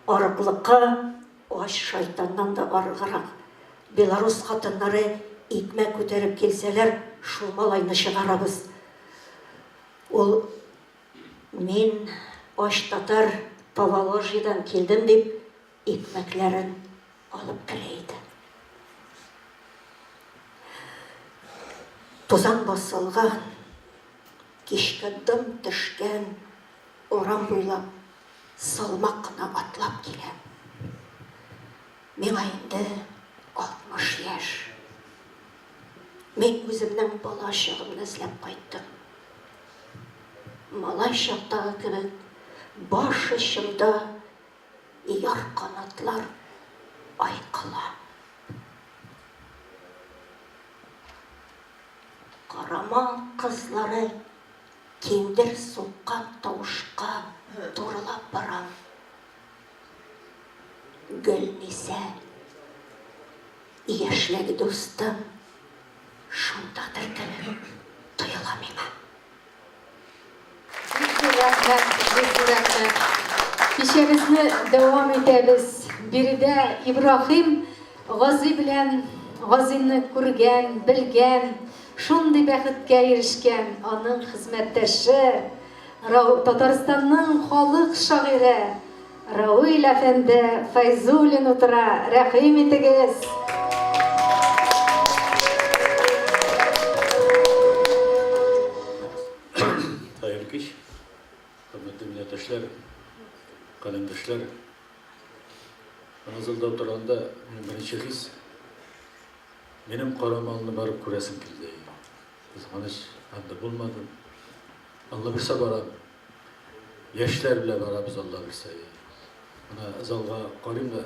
Арыклыкка ач шайтаннан да арыграк. Белорус хатыннары икмәк күтәреп килсәләр, шул малайны чыгарабыз. Ул Мин ач татар, Поволожьедан килдем, дип, икмәкләрен алып керә иде. Тузан басылган, кичке дым төшкән урам буйлап салмак кына атлап киләм. Миңа инде 60 яшь. Мин үземнең бала чагымны эзләп кайттым. Малай чактагы кебек баш очымда яр канатлар айкала. Карама кызлары киндер суккан тавышка турылап барам. Гөлнисә, яшьлек дустым шундадыр кебек тоела миңа. Бик зур рәхмәт, бик зур рәхмәт. Кичәбезне дәвам итәбез. Биредә Ибраһим Гази белән Газины күргән, белгән, шундый бәхеткә ирешкән аның хезмәттәше, Татарстанның халык шагыйре Рауил әфәнде Фәйзуллин утыра, рәхим итегез! Хәерле кич, хөрмәтле милләттәшләр, каләмдәшләр. Ана залда утырганда минем беренче хис, минем Карамалны барып күрәсем килде. Кызганыч, анда булмадым. Алла бирсә барам. Яшьләр белән барабыз, Алла бирсә. Менә залга карыйм да,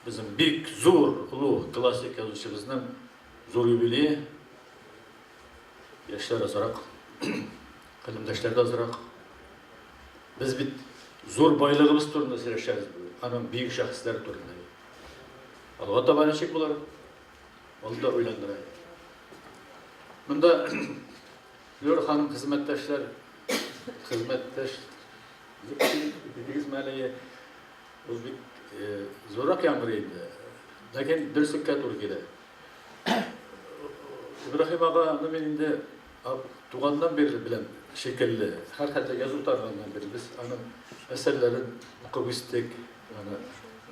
безнең бик зур, олуг классик язучыбызның зур юбилее. Яшьләр азрак, каләмдәшләр дә азрак. Без бит зур байлыгыбыз турында сөйләшәбез бүген, аның бөек шәхесләре турында. Алга таба ничек булыр? Ул да уйландыра. Монда Флюра ханым хезмәттәшләр, хезмәттәш дидегезме әле? Ул бик зуррак яңгырый инде. Ләкин дөреслеккә туры килә. Ибраһим аганы мин инде туганнан бирле беләм шикелле. Һәрхәлдә язу таныганнан бирле без аның әсәрләрен укып үстек. Аны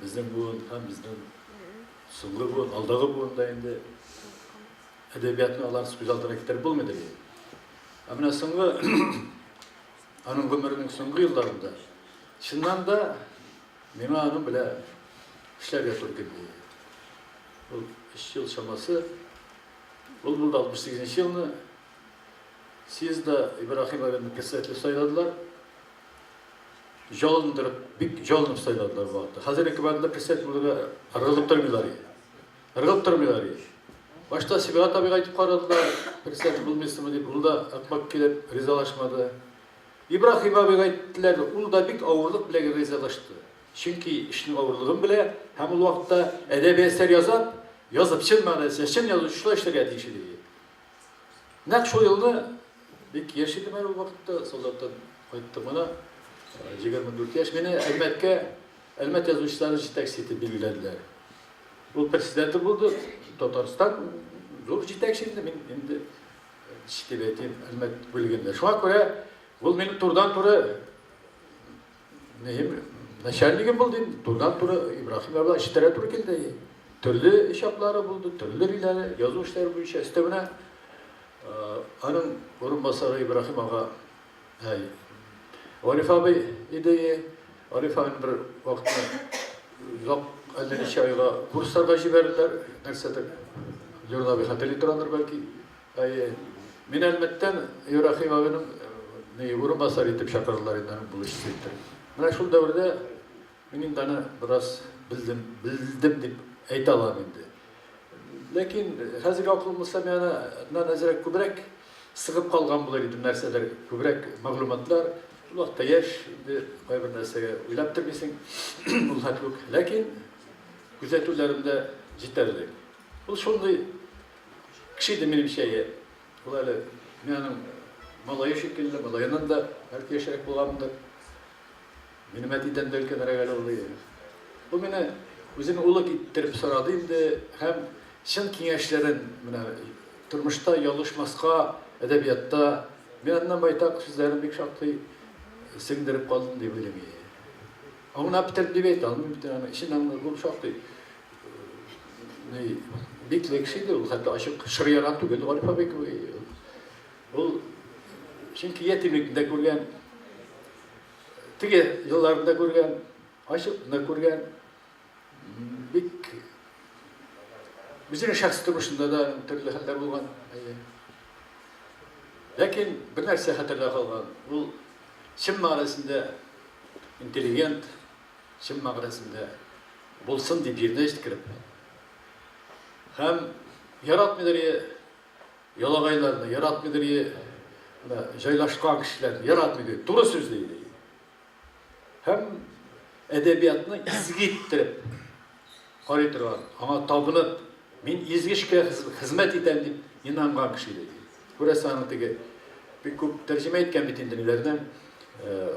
безнең буын һәм безнең соңгы буын, алдагы буын да инде әдәбиятны аларсыз күз алдына китереп булмыйдыр инде. Ә менә соңгы аның гомеренең соңгы елларында чыннан да миңа аның белән эшләргә туры килде. Ул өч ел чамасы, ул булды 68 нче елны съездда Ибраһим абыйны председатель сайладылар. Җалындырып, бик җалынып сайладылар бу вакытта. Хәзерге кебәрләр председатель булырга ыргылып тормыйлар иде. Ыргылып тормыйлар иде. Башта Сибгат абыйга әйтеп карадылар, председатель булмыйсыңмы дип, ул да акмак килеп ризалашмады. Ибраһим абыйга әйттеләр, ул да бик авырлык белән ризалашты. Чөнки эшнең авырлыгын белә һәм ул вакытта әдәби әсәр язап, язып чын мәгънәсендә чын язучы шулай эшләргә тиеш иде. Нәкъ шул елны, бик яшь идем әле ул вакытта, солдаттан кайттым гына, 24 яшь, мине Әлмәткә, Әлмәт язучылары җитәкчесе итеп билгеләделәр. Ул председатель булды, Татарстан зур җитәкче инде, мин инде, ничек дип әйтим, Әлмәт бүлегендә. Шуңа күрә ул мине турыдан-туры Нем, начальнигем булды инде, турыдан-туры Ибраһим абый ишетергә туры килде. Төрле чаклары булды, төрле ниләре, язу эшләре буенча. Өстәвенә аның урынбасары Ибраһим ага, әй, Ариф абый иде. Ариф абыйны бер вакытны озак әллә ничә айга курсларга җибәрделәр, нәрсәдер. Юрна абый хәтерли торгандыр бәлки. Әйе. Мин Әлмәттән Ибраһим абыйның ни урынбасары итеп чакырдылар инде, аның булышчысы итеп. Менә шул дәвердә мин инде аны бераз белдем, белдем дип әйтә алам инде. Ләкин хәзерге акылым булса, мин аны аннан әзрәк күбрәк сыгып калган булыр идем, нәрсәдер күбрәк мәгълүматлар. Ул вакытта яшь инде, кайбер нәрсәгә уйлап тормыйсың ул хәтле үк. Ләкин күзәтүләрем дә җитәрлек. Ул шундый Кеше иде минемчә, е. Ул әле мин аның малае шикелле, малаеннан да бәлки яшьрәк булганмындыр. Минем әтидән дә өлкәнрәк әле ул. Ул мине үзенең улы иттереп сорады инде һәм чын киңәшләрен менә тормышта ялгышмаска, әдәбиятта мин аннан байтак сүзләрен бик шактый сеңдереп калдым дип уйлыйм. Аңлап бетердем дип әйтә алмыйм бит аны. Эчен аңлап ул шактый ни бикле кеше иде ул, хәтта ачык шыр түгел Гариф абый кебек. Ул чөнки ятимлекне дә күргән, теге елларны да күргән, ачыкны да күргән. Бик үзенең шәхси тормышында да төрле хәлләр булган. Ләкин бер нәрсә хәтердә калган. Ул чын мәгънәсендә интеллигент, чын мәгънәсендә булсын дип җиренә җиткереп. Һәм яратмыйдыр ялагайларны, яратмыйдыр менә җайлашкан кешеләрне, яратмый туры сүзле иде. Һәм әдәбиятны изге иттереп карый торган, аңа табынып, мин изге эшкә хезмәт итәм дип инанган кеше иде. Күрәсең, аның теге бик күп тәрҗемә иткән бит инде ниләрдән,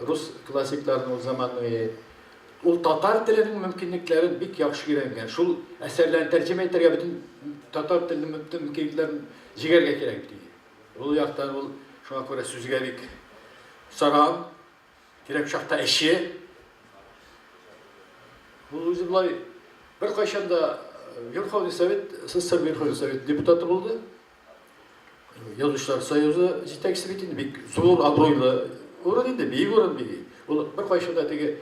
рус классикларын ул заманның. Ул татар теленең мөмкинлекләрен бик яхшы өйрәнгән. Шул әсәрләрен тәрҗемә итәргә бөтен татар теленең бөтен мөмкинлекләрен җигәргә кирәк бит. Ул яктан ул шуңа күрә сүзгә бик саран, Кирәк чакта эче. Ул үзе болай беркайчан да Верховный Совет, СССР Верховный Совет депутаты булды. Язучылар союзы җитәкчесе бит инде бик зур абруйлы урын инде, биек урын бик. Ул беркайчан да теге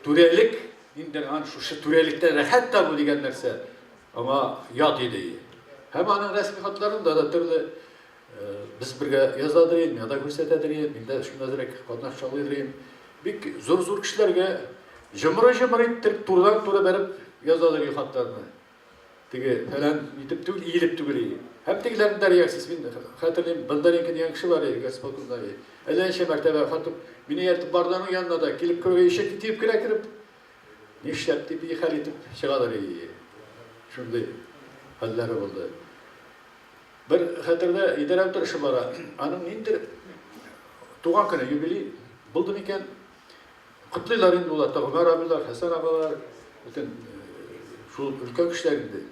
түрәлек, инде ан шушы түрәлектә рәхәт табу дигән нәрсә аңа ят иде. Һәм аның рәсми хатларында да төрле Без бергә язадыр идем, миңа да күрсәтәдер иде, мин дә шунда әзрәк катнашалыйдыр идем. Бик зур-зур кешеләргә җомры-җомры иттереп, турыдан-туры бәреп язадыр иде хатларны. Теге фәлән итеп түгел, иелеп түгел иде. Һәм тегеләрнең дә реакциясе, мин хәтерлим, Бондаренко дигән кеше бар иде, горисполкомда иде. Әллә ничә мәртәбә хат мине ияртеп барды аның янына да, килеп керүгә ишекне тибеп кенә кереп, нишләп дип и хәл итеп чыгалар иде. Шундый хәлләре булды. Бер хәтердә идарә утырышы бара. Аның ниндидер туган көне, юбилей булды микән? Котлыйлар инде улар, Гомәр абыйлар, Хәсән агалар, бөтен шул өлкән кешеләр инде.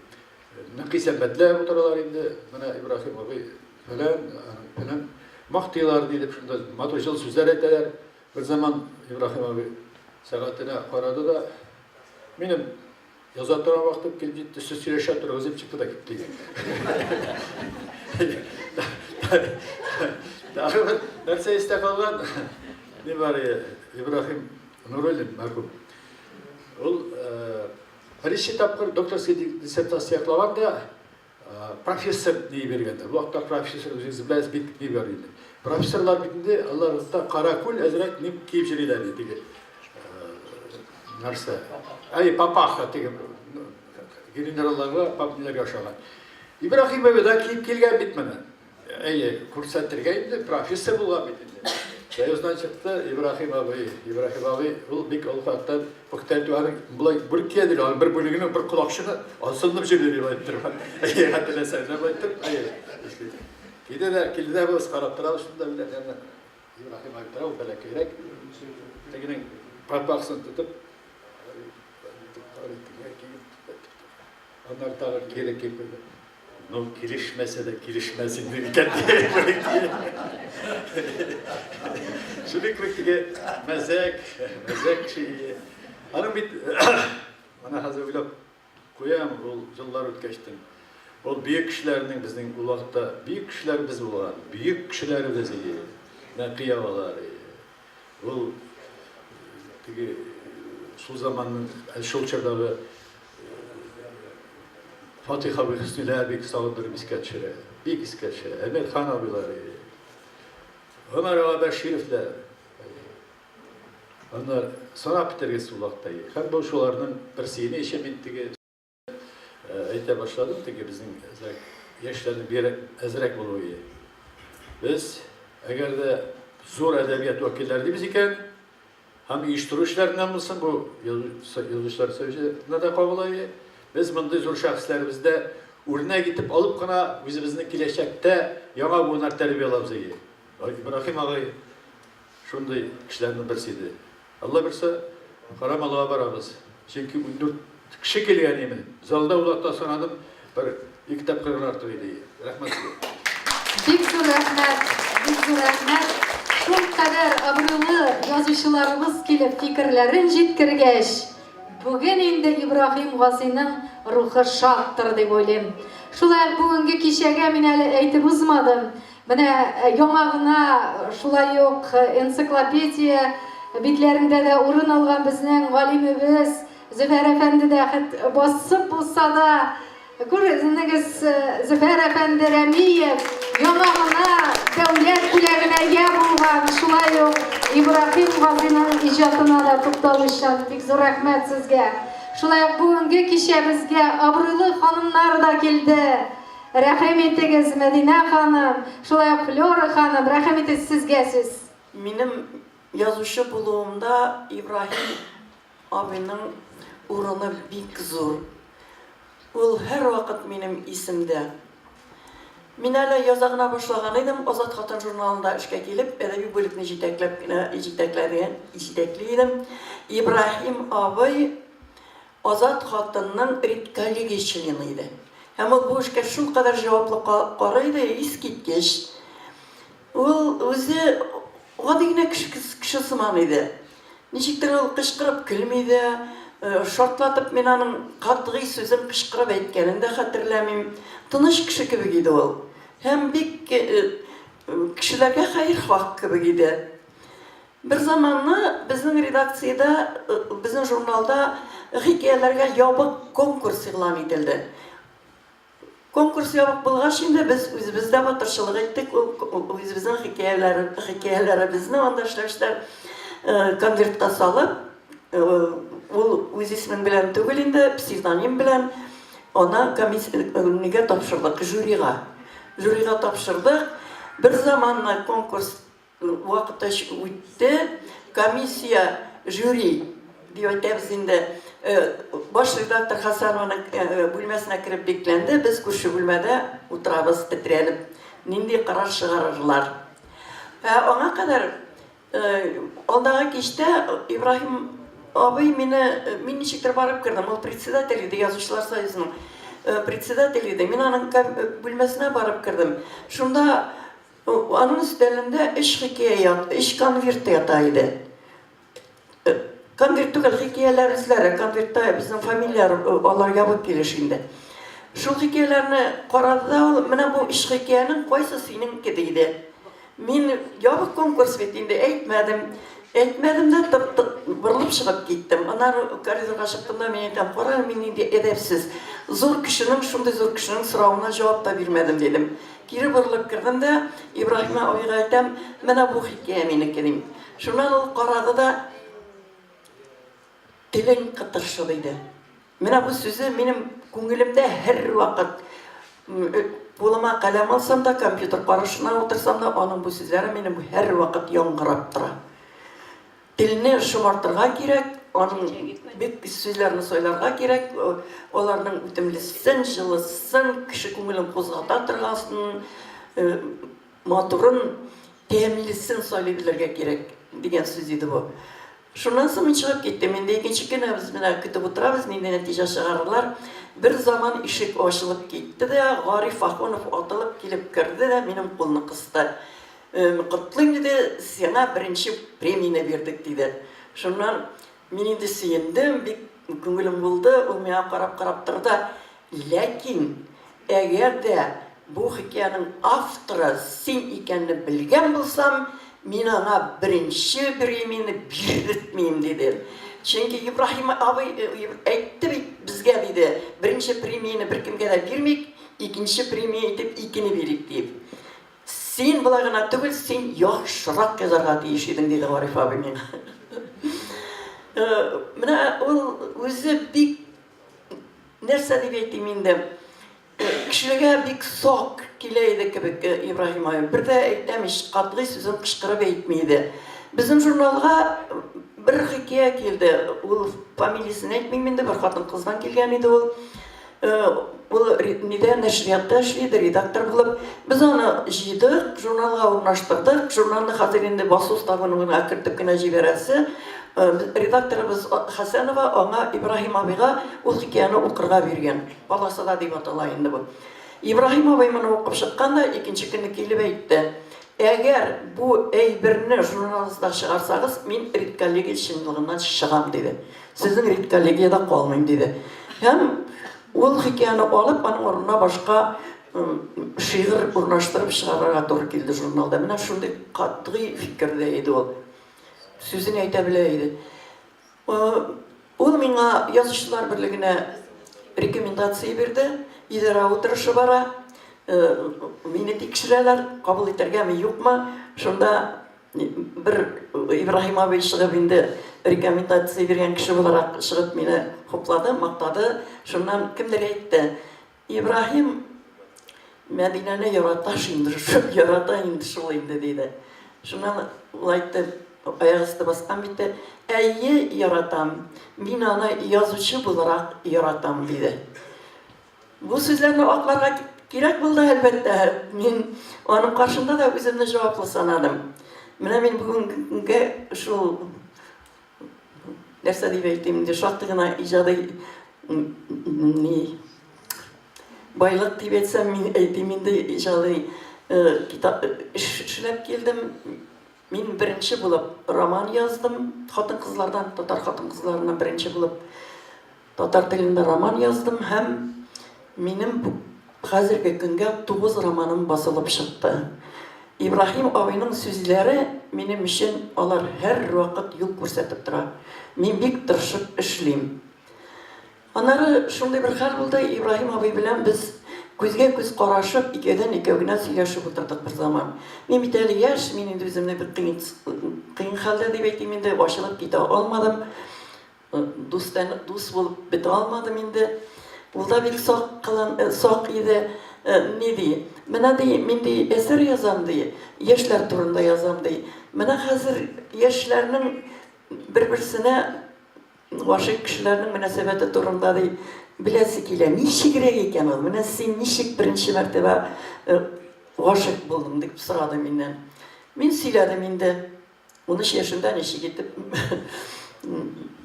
Нәкый Сәмбәтләр утыралар инде. Менә Ибраһим абый фәлән, фәлән мактыйлар дип шунда матур җылы сүзләр әйтәләр. Бер заман Ибраһим абый сәгатенә карады да, минем Яза торган вакытым килеп җитте, сез сөйләшә торыгыз дип чыкты да китте. Тагы бер нәрсә истә калган, ни бар Ибраһим Нуруллин мәрхүм. Ул беренче тапкыр докторский диссертация яклаган да, профессор ни биргәннәр. Бу вакытта профессор үзегез беләсез бик ни бар инде. Профессорлар бит инде алар кара күл әзрәк ни киеп йөриләр иде теге. Нәрсә? Әй, папаха теге генералларга, папниләргә ошаган. Ибраһим абый да киеп килгән бит моны. Әйе, күрсәтергә инде, профессор булган бит инде. Союздан чыкты Ибраһим абый. Ибраһим абый ул бик олы хаттан пөхтә итеп аның болай бүлек кия диде, аның бер бүлегенең бер колакчыны асылынып җөрде дип әйтеп торган. Әйе, хәтерләсәң, болай итеп, әйе. Килде дә, килде дә без карап торабыз шунда белән янына. Ибраһим абый тора, ул бәләкәйрәк. Тегенең папахсын тотып, аннары тагы кире киеп куйды. Ну, килешмәсә дә килешмәс инде микән Шундый кебек теге мәзәк, мәзәк кеше. Аның бит менә хәзер уйлап куям, ул еллар үткәчтен. Ул бөек кешеләрнең безнең ул вакытта бөек кешеләребез булган, бөек кешеләребез иде. Нәкый агалар. Ул теге шул заманның, шул чордагы Фатих абый Хөсниләр бик сагындырып искә төшерә. Бик искә төшерә. Әмирхан абыйлар. Гомәр ага Бәшировлар. Аннар санап бетергесез ул вакытта. Һәм бу шуларның берсе. Ни өчен мин теге әйтә башладым, теге безнең әзрәк яшьләрнең бигрәк әзрәк булуы. Без, әгәр дә зур әдәбият вәкилләре дибез икән, Һәм оештыру эшләреннән булсын, бу Язучылар союзына да кагыла иде. Без мондый зур шәхесләребездә үрнәк итеп алып кына үзебезне киләчәктә яңа буыннар тәрбия алабыз иде. Ибраһим агай шундый кешеләрнең берсе иде. Алла бирсә, Карамалыга барабыз. Чөнки 14 кеше килгән име. Залда ул вакытта санадым, бер ике тапкыр гына артык иде. Рәхмәт сезгә. Бик зур рәхмәт, бик зур рәхмәт. Шулкадәр абруйлы язучыларыбыз килеп фикерләрен җиткергәч, бүген инде Ибраһим Газыйның рухы шаттыр дип уйлыйм. Шулай ук бүгенге кичәгә мин әле әйтеп узмадым. Менә яңа гына шулай ук энциклопедия битләрендә дә урын алган безнең галимебез Зөфәр әфәнде дә хәт басып булса да, күрдеңез, Зөфәр әфәнде Рәмиев яңа гына дәүләт бүләгенә ия булган, шулай ук Ибраһим Газыйның иҗатына да тукталучан. Бик зур рәхмәт сезгә. Шулай ук бүгенге кичәбезгә абруйлы ханымнар да килде. Рәхим итегез, Мәдинә ханым, шулай ук Флера ханым, рәхим итегез, сезгә сүз. Минем язучы булуымда Ибраһим абыйның урыны бик зур. Ул һәрвакыт минем исемдә. Мин әле яза гына башлаган идем, Азат хатын журналында эшкә килеп, әдәби бүлекне җитәкләп кенә җитәкләде, җитәкли идем. Ибраһим абый Азат хатынның редколлегия члены иде. Һәм ул бу эшкә шулкадәр җаваплы карый иде, искиткеч. Ул үзе гади генә кеше сыман иде. Ничектер ул кычкырып көлми дә, шартлатып мин аның катгый сүзен кычкырып әйткәнен дә хәтерләмим. Тыныч кеше кебек иде ул. Һәм бик кешеләргә хәерхаһ кебек иде. Бер заманны безнең редакциядә, безнең журналда хикәяләргә ябык конкурс игълан ителде. Конкурс ябык булгач инде без үзебез дә батырчылык иттек, ул үзебезнең хикәяләре, хикәяләребезне анда эшләүчеләр конвертка салып, ул үз исемең белән түгел инде, псевдоним белән ана комиссия нигә тапшырдык, жюрига. Жюрига тапшырдык. Бер заманны конкурс Вакыты үтте, комиссия, жюри дип әйтәбез инде, баш редактор Хәсәнованың бүлмәсенә кереп бикләнде, без күрше бүлмәдә утырабыз тетрәнеп, нинди карар чыгарырлар. Ә аңа кадәр алдагы кичтә Ибраһим абый мине, мин ничектер барып кердем, ул председатель иде, Язучылар союзының председателе иде, мин аның бүлмәсенә барып кердем. Шунда Аның өстәлендә өч хикәя ят, өч конверт ята иде. Конверт түгел, хикәяләр үзләре, конвертта безнең фамилияләр, алар ябык килеш инде. Шул хикәяләрне карады да ул, менә бу өч хикәянең кайсы синеңке диде. Мин ябык конкурс бит инде, әйтмәдем. Әйтмәдем дә, тып-тып борылып чыгып киттем. Аннары коридорга чыктым да, мин әйтәм, кара әле, мин нинди әдәпсез. Зур кешенең, шундый зур кешенең соравына җавап та бирмәдем, дидем. Кире борылып кердем дә, Ибраһим абыйга әйтәм, менә бу хикәя минеке, дим. Шуннан ул карады да, телең кытыршы, диде. Менә бу сүзе минем күңелемдә һәрвакыт. Кулыма каләм алсам да, компьютер каршына утырсам да, аның бу сүзләре минем һәрвакыт яңгырап тора. Телне шомартырга кирәк, аның бик сүзләрне сайларга кирәк, аларның үтемлесен, җылысын, кеше күңелен кузгата торгасын, матурын, тәмлесен сайлый белергә кирәк, дигән сүз иде бу. Шуннан соң мин чыгып киттем. Инде икенче көнне без менә көтеп утырабыз, нинди нәтиҗә чыгарырлар. Бер заман ишек ачылып китте дә, Гариф Ахунов атылып килеп керде дә минем кулны кысты. Котлыйм, диде, сиңа беренче премияне бирдек, диде. Шуннан мин инде сөендем, бик күңелем булды. Ул миңа карап-карап торды да, Ләкин, әгәр дә бу хикәянең авторы син икәнне белгән булсам, мин аңа беренче премияне бирдертмим, диде. Чөнки Ибраһим абый әйтте бит безгә, диде, беренче премияне беркемгә дә бирмик, икенче премия итеп икене бирик, дип. Син болай гына түгел, син яхшырак язарга тиеш идең, диде Гариф абый миңа. Менә ул үзе бик, нәрсә дип әйтим инде, кешегә бик сак килә иде кебек Ибраһим абый. Бер дә әйтәм ич, катгый сүзен кычкырып әйтми иде. Безнең журналга бер хикәя килде. Ул фамилиясен әйтмим инде, бер хатын-кыздан килгән иде ул. Ул нидә, нәшриятта эшли иде, редактор булып. Без аны җыйдык, журналга урнаштырдык. Журналны хәзер инде басу станогына кертеп кенә җибәрәсе. Редакторыбыз Хәсәнова аңа, Ибраһим абыйга ул хикәяне укырга биргән. Полосада дип атала инде бу. Ибраһим абый моны укып чыккан да, икенче көнне килеп әйтте, Әгәр бу әйберне журналыгызда чыгарсагыз, мин редколлегия чынлыгыннан чыгам, диде. Сезнең редколлегиядә калмыйм, диде. Һәм ул хикәяне алып, аның урынына башка шигырь урнаштырып чыгарырга туры килде журналда. Менә шундый катгый фикердә иде ул. Сүзен әйтә белә иде. Ул миңа Язучылар берлегенә рекомендация бирде. Идарә утырышы бара. Мине тикшерәләр, кабул итәргәме, юкмы. Шунда бер Ибраһим абый чыгып инде рекомендация биргән кеше буларак чыгып мине хуплады, мактады. Шуннан кемдер әйтте, Ибраһим Мәдинәне ярата инде, шул ярата инде шул инде, диде. Шуннан ул әйтте, аяк өсте баскан бит, әйе, яратам, мин аны язучы буларак яратам, диде. Бу сүзләрне акларга кирәк булды, әлбәттә. Мин аның каршында да үземне җаваплы санадым. Менә мин бүгенге көнгә шул нәрсә дип әйтим инде, шактый гына иҗади ни байлык дип әйтсәм, мин әйтим инде, иҗади китап эш эшләп килдем. Мин беренче булып роман яздым, хатын-кызлардан, татар хатын-кызларыннан беренче булып Татар телендә роман яздым һәм минем хәзерге көнгә 9 романым басылып чыкты. Ибраһим абыйның сүзләре минем өчен алар һәрвакыт юл күрсәтеп тора. Мин бик тырышып эшлим. Аннары шундый бер хәл булды, Ибраһим абый белән без Күзгә-күз карашып, икәүдән-икәү генә сөйләшеп утырдык берзаман. Мин бит әле яшь, мин инде үземне бик кыен, кыен хәлдә дип әйтим инде, ачылып китә алмадым. Дустан дус булып бетә алмадым инде. Ул да бик сак кылан, сак иде. Ни ди? Менә ди, мин ди әсәр язам ди, яшьләр турында язам ди. Менә хәзер яшьләрнең бер-берсенә Гашыйк кешеләрнең мөнәсәбәте турында ди, беләсе килә, ничегрәк икән ул, менә син ничек беренче мәртәбә гашыйк булдың, дип сорады миннән. Мин сөйләдем инде, 13 яшемдә ничек итеп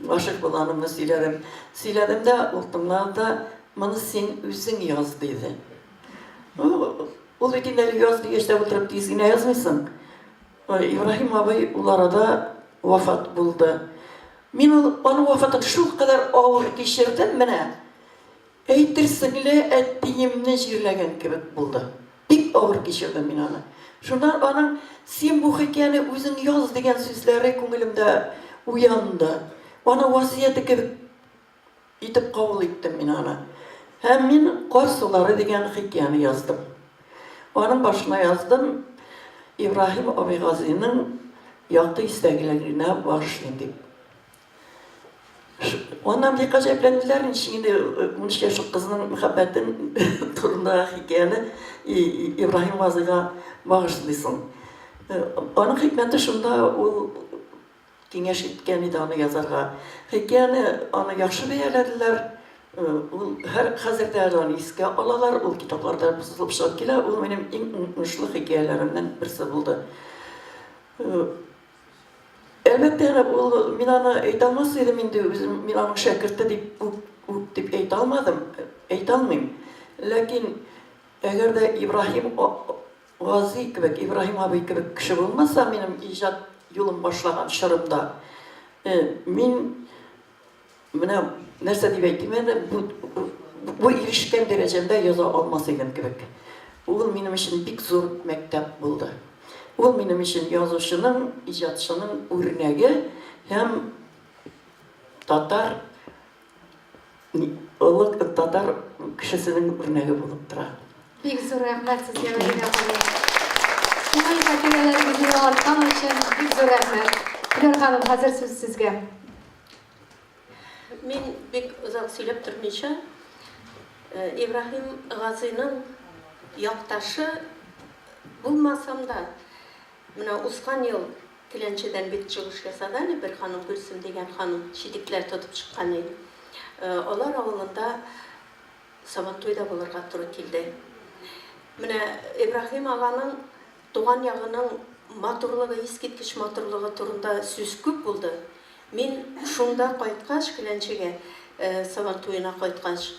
гашыйк булганымны сөйләдем. Сөйләдем дә, ул тыңлады да, моны син үзең яз, диде. Ул бит инде әле яз дигәч тә утырып тиз генә язмыйсың. Ибраһим абый ул арада вафат булды. Мин ул аның вафатын шулкадәр авыр кичердем, менә, әйтерсең лә әтиемне җирләгән кебек булды. Бик авыр кичердем мин аны. Шуннан аның син бу хикәяне үзең яз дигән сүзләре күңелемдә уянды. Аның васыяте кебек Итеп кабул иттем мин аны. Һәм мин Кар сулары дигән хикәяне яздым. Аның башына яздым, Ибраһим абый Газыйның якты истәлегенә багышлыйм дип. Аннан бик гаҗәпләнделәр, ничек инде 13 яшьлек кызның мәхәббәтен турындагы хикәяне Ибраһим Газыйга багышлыйсың. Аның хикмәте шунда, ул Киңәш иткән иде аны язарга. Хикәяне аны яхшы бәяләделәр. Ул һәр хәзер дә әле аны искә алалар, ул китапларда басылып чыгып килә. Ул минем иң уңышлы хикәяләремнең берсе булды. Әлбәттә, ул мин аны әйтә алмас идем инде, үзем мин аның шәкерте дип үк, үк дип әйтә алмадым, әйтә алмыйм. Ләкин әгәр дә Ибраһим Гази кебек, Ибраһим абый кебек кеше булмаса, минем иҗат юлым башлаган чорымда, мин менә нәрсә дип әйтим әле, бу, бу ирешкән дәрәҗәмдә яза алмас идем кебек. Ул минем өчен бик зур мәктәп булды. Ул минем өчен язучының, иҗатчының үрнәге һәм татар Олы татар кешесенең үрнәге булып тора. Бик зур рәхмәт сезгә, Мәдинә ханым. Күңел хатирәләрегезне яңарткан өчен бик зур рәхмәт. Флер ханым, хәзер сүз сезгә. Мин бик озак сөйләп тормыйча, Ибраһим Газыйның якташы булмасам да, менә узган ел Теләнчедән бит чыгыш ясады әле бер ханым, Гөлсем дигән ханым, читекләр тотып чыккан иде. Алар авылында Сабантуйда булырга туры килде. Менә Ибраһим аганың туган ягының матурлыгы, искиткеч матурлыгы турында сүз күп булды. Мин шунда кайткач, Келәнчегә, Сабантуена кайткач,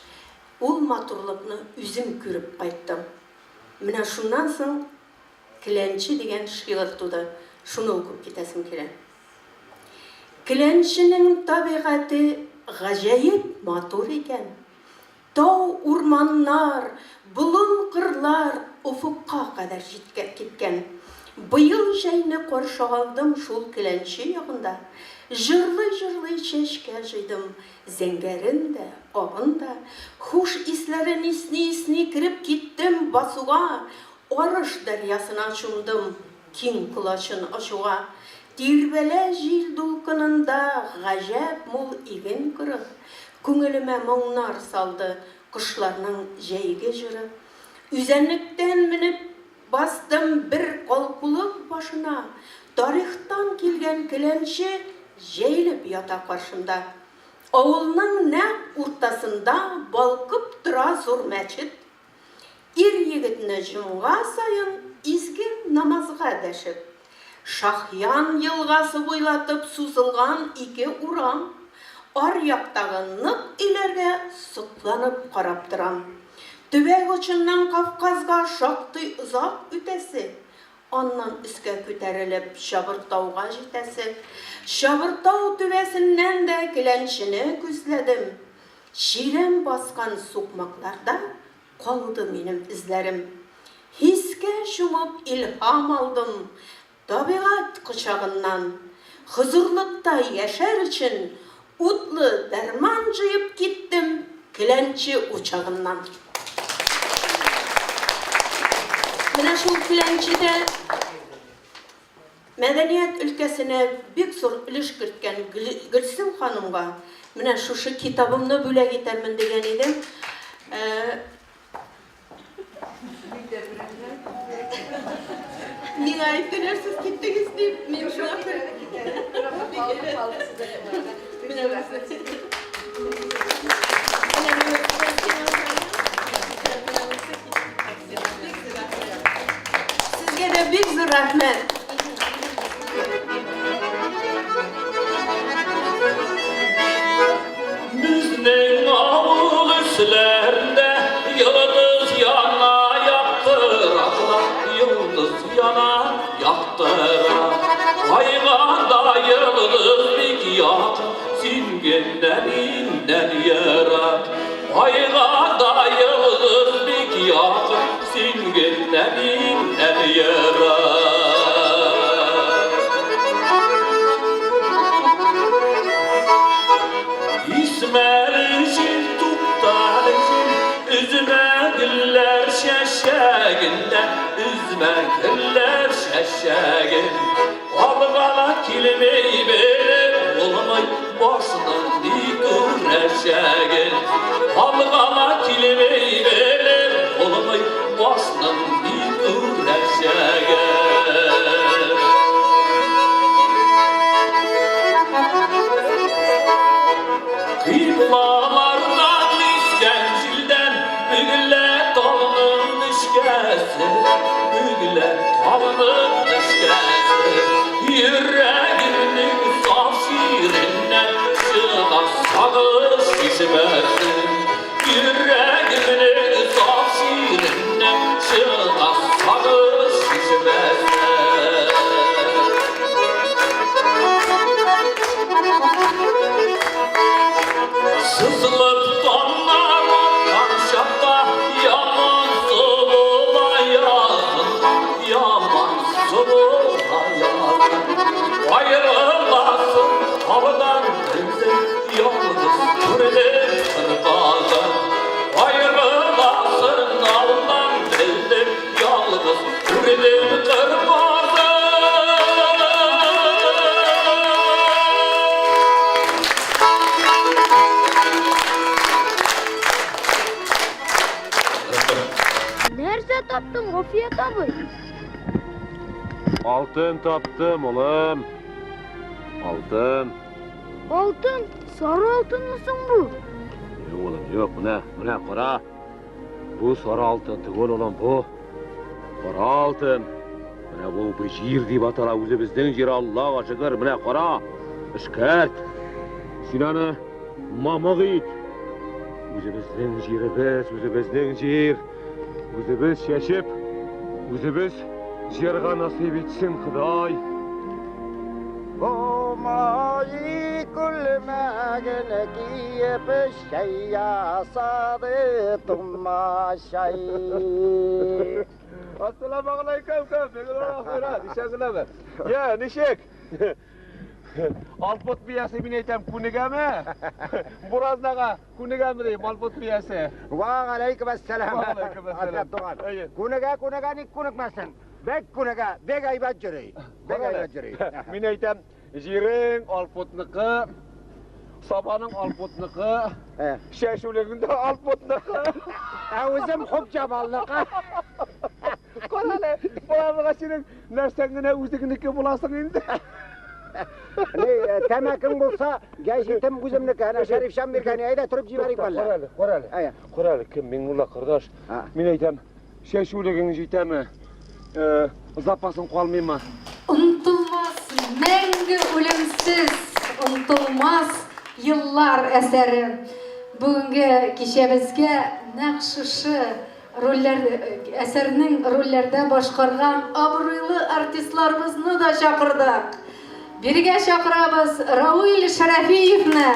ул матурлыкны үзем күреп кайттым. Менә шуннан соң Келәнче дигән шигырь туды. Шуны укып китәсем килә. Келәнченең табигате гаҗәеп матур икән. Тау, урманнар, болын-кырлар офыкка кадәр җиткән киткән. Быел җәйне каршы алдым шул Келәнче ягында. Җырлый-җырлый чәчкә җыйдым, зәңгәрен дә, агын да. Хуш исләрен исни-исни кереп киттем басуга. Арыш дәрьясына чумдым, киң колачын ачуга. Тирбәлә җил дулкынында гаҗәп мул иген кыры. Күңелемә моңнар салды кошларның җәйге җыры. Үзәнлектән менеп бастым бер калкулык башына, Тарихтан килгән келәнче җәелеп ята каршымда. Авылның нәкъ уртасында балкып тора зур мәчет. Ир-егетне җомга саен изге намазга дәшеп, Шаһьян елгасы буйлатып сузылган ике урам, аръяктагы нык өйләргә сокланып карап торам. Төбәк очыннан Кавказга шактый озак үтәсе, аннан өскә күтәрелеп Чабыртауга җитәсе. Чабыртау түбәсеннән дә Келәнчене күзләдем. Чирәм баскан сукмакларда Калды минем эзләрем. Хискә чумып илһам алдым Табигать кочагыннан. Хозурлыкта яшәр өчен Утлы дәрман җыеп киттем Келәнче учагыннан. Менә шул Келәнчедә мәдәният өлкәсенә бик зур өлеш керткән Гөлсем ханымга менә шушы китабымны бүләк итәрмен дигән идем. Миңа әйттеләр, сез киттегез дип, мин шуңа күрә. Сезгә дә бик зур рәхмәт. Безнең авыл өсләрендә йолдыз яна яктыра, йолдыз яна яктыра. Айга да йолдыз бик якын, син генә миннән ерак. Айга да йолдыз бик якын, син генә миннән ерак. Исмәле җил, туктале җил, өзмә гөлләр чәчәгендә, өзмә гөлләр чәчәген. Алга да килми белеп булмый башның ни күрәчәген. Алга да килми белеп булмый башның ни күрәчәген. Кыйблалардан искән җилдән бөгелә талның нечкәсе, бөгелә талның нечкәсе. Йөрәгемнең саф җиреннән чыга сагыш чишмәсе. Йөрәгемнең саф җиреннән чыга сагыш чишмәсе. Сызылып таңнар аткан чакта яман була язын, яман була язын. Аерыласың таудан белдем, ялгыз күрдем кырбагын. Аерыласың алдан белдем, ялгыз күрдем кырбагын. Нәрсә таптың, Гафият абый? Алтын таптым, улым. Алтын. Алтын? Сары алтынмы соң бу? Юк, улым, юк. Менә, менә кара. Бу сары алтын түгел, улым, бу кара алтын. Менә бу бу җир дип атала, үзебезнең җир, Аллага шөкер. Менә кара. Эшкәрт. Син аны мамык ит. Үзебезнең җиребез, үзебезнең җир. Үзебез чәчеп, үзебез җырга насыйп итсен Ходай. Бумай күлмәген киеп чәй ясады тумачай. Ассаламу алейкум, кем? Я, ничек? Алпут биясе мин әйтәм, күнегәме? Буразнага күнегәме дим, алпут биясе. Ва алейкум ассалам. Ва алейкум ассалам. Туган. Күнегә, күнегә, ник күнекмәсен? Бек күнегә, бек әйбәт йөри. Бек әйбәт йөри. Мин әйтәм, җирең алпутныкы, сабаның алпутныкы, чәчүлегең дә алпутныкы. Ә үзем хуп җамалныкы. Кара әле, боларга синең нәрсәң генә үзеңнеке буласың инде. Ни, тәмәкең булса, гәҗитем үземнеке. Әнә Шәрифҗан биргән, әйдә торып җибәрик Кара әллә. әле, кара әле. Кара әле, кем Миңнулла кордаш. Мин әйтәм, чәчүлегең җитәме? Запасың калмыймы? Онытылмас, мәңге үлемсез, онытылмас еллар әсәре. Бүгенге кичәбезгә нәкъ шушы Рольләр, әсәрнең рольләрдә башкарган абруйлы артистларыбызны да чакырдык. Бирегә чакырабыз Рауил Шәрәфиевны,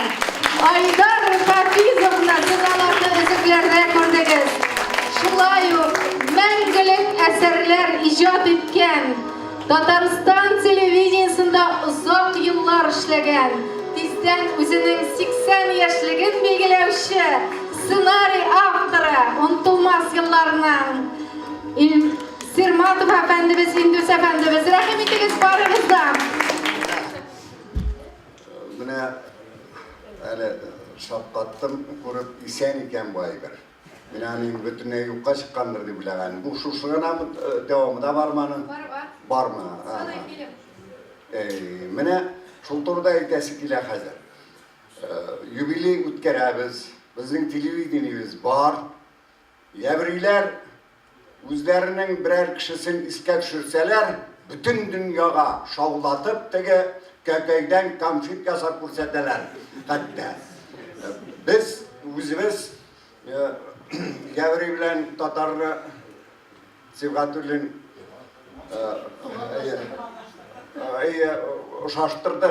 Айдар Хафизовны, сез аларны өзекләрдә күрдегез. Шулай ук мәңгелек әсәрләр иҗат иткән, Татарстан телевидениесендә озак еллар эшләгән, тиздән үзенең 80 яшьлеген билгеләүче Сценарий авторы, онытылмас елларның Сирматов әфәндебез, Индус әфәндебез, рәхим итегез барыгыз да. Менә әле шаккаттым күреп, исән икән бу әйбер. Мин аны инде бөтенләй юкка чыккандыр дип уйлаган. Бу шушы гынамы, дәвамы да бармы аның? Бар, бар. Бармы? Целый фильм. Әй, менә шул турыда әйтәсе килә хәзер. Юбилей үткәрәбез, безнең телевидениебез бар. Еврейләр үзләренең берәр кешесен искә төшерсәләр, бөтен дөньяга шаулатып теге кәкәйдән конфет ясап күрсәтәләр хәтта. Без үзебез еврей белән татарны Сибгатуллин әйе ошаштырды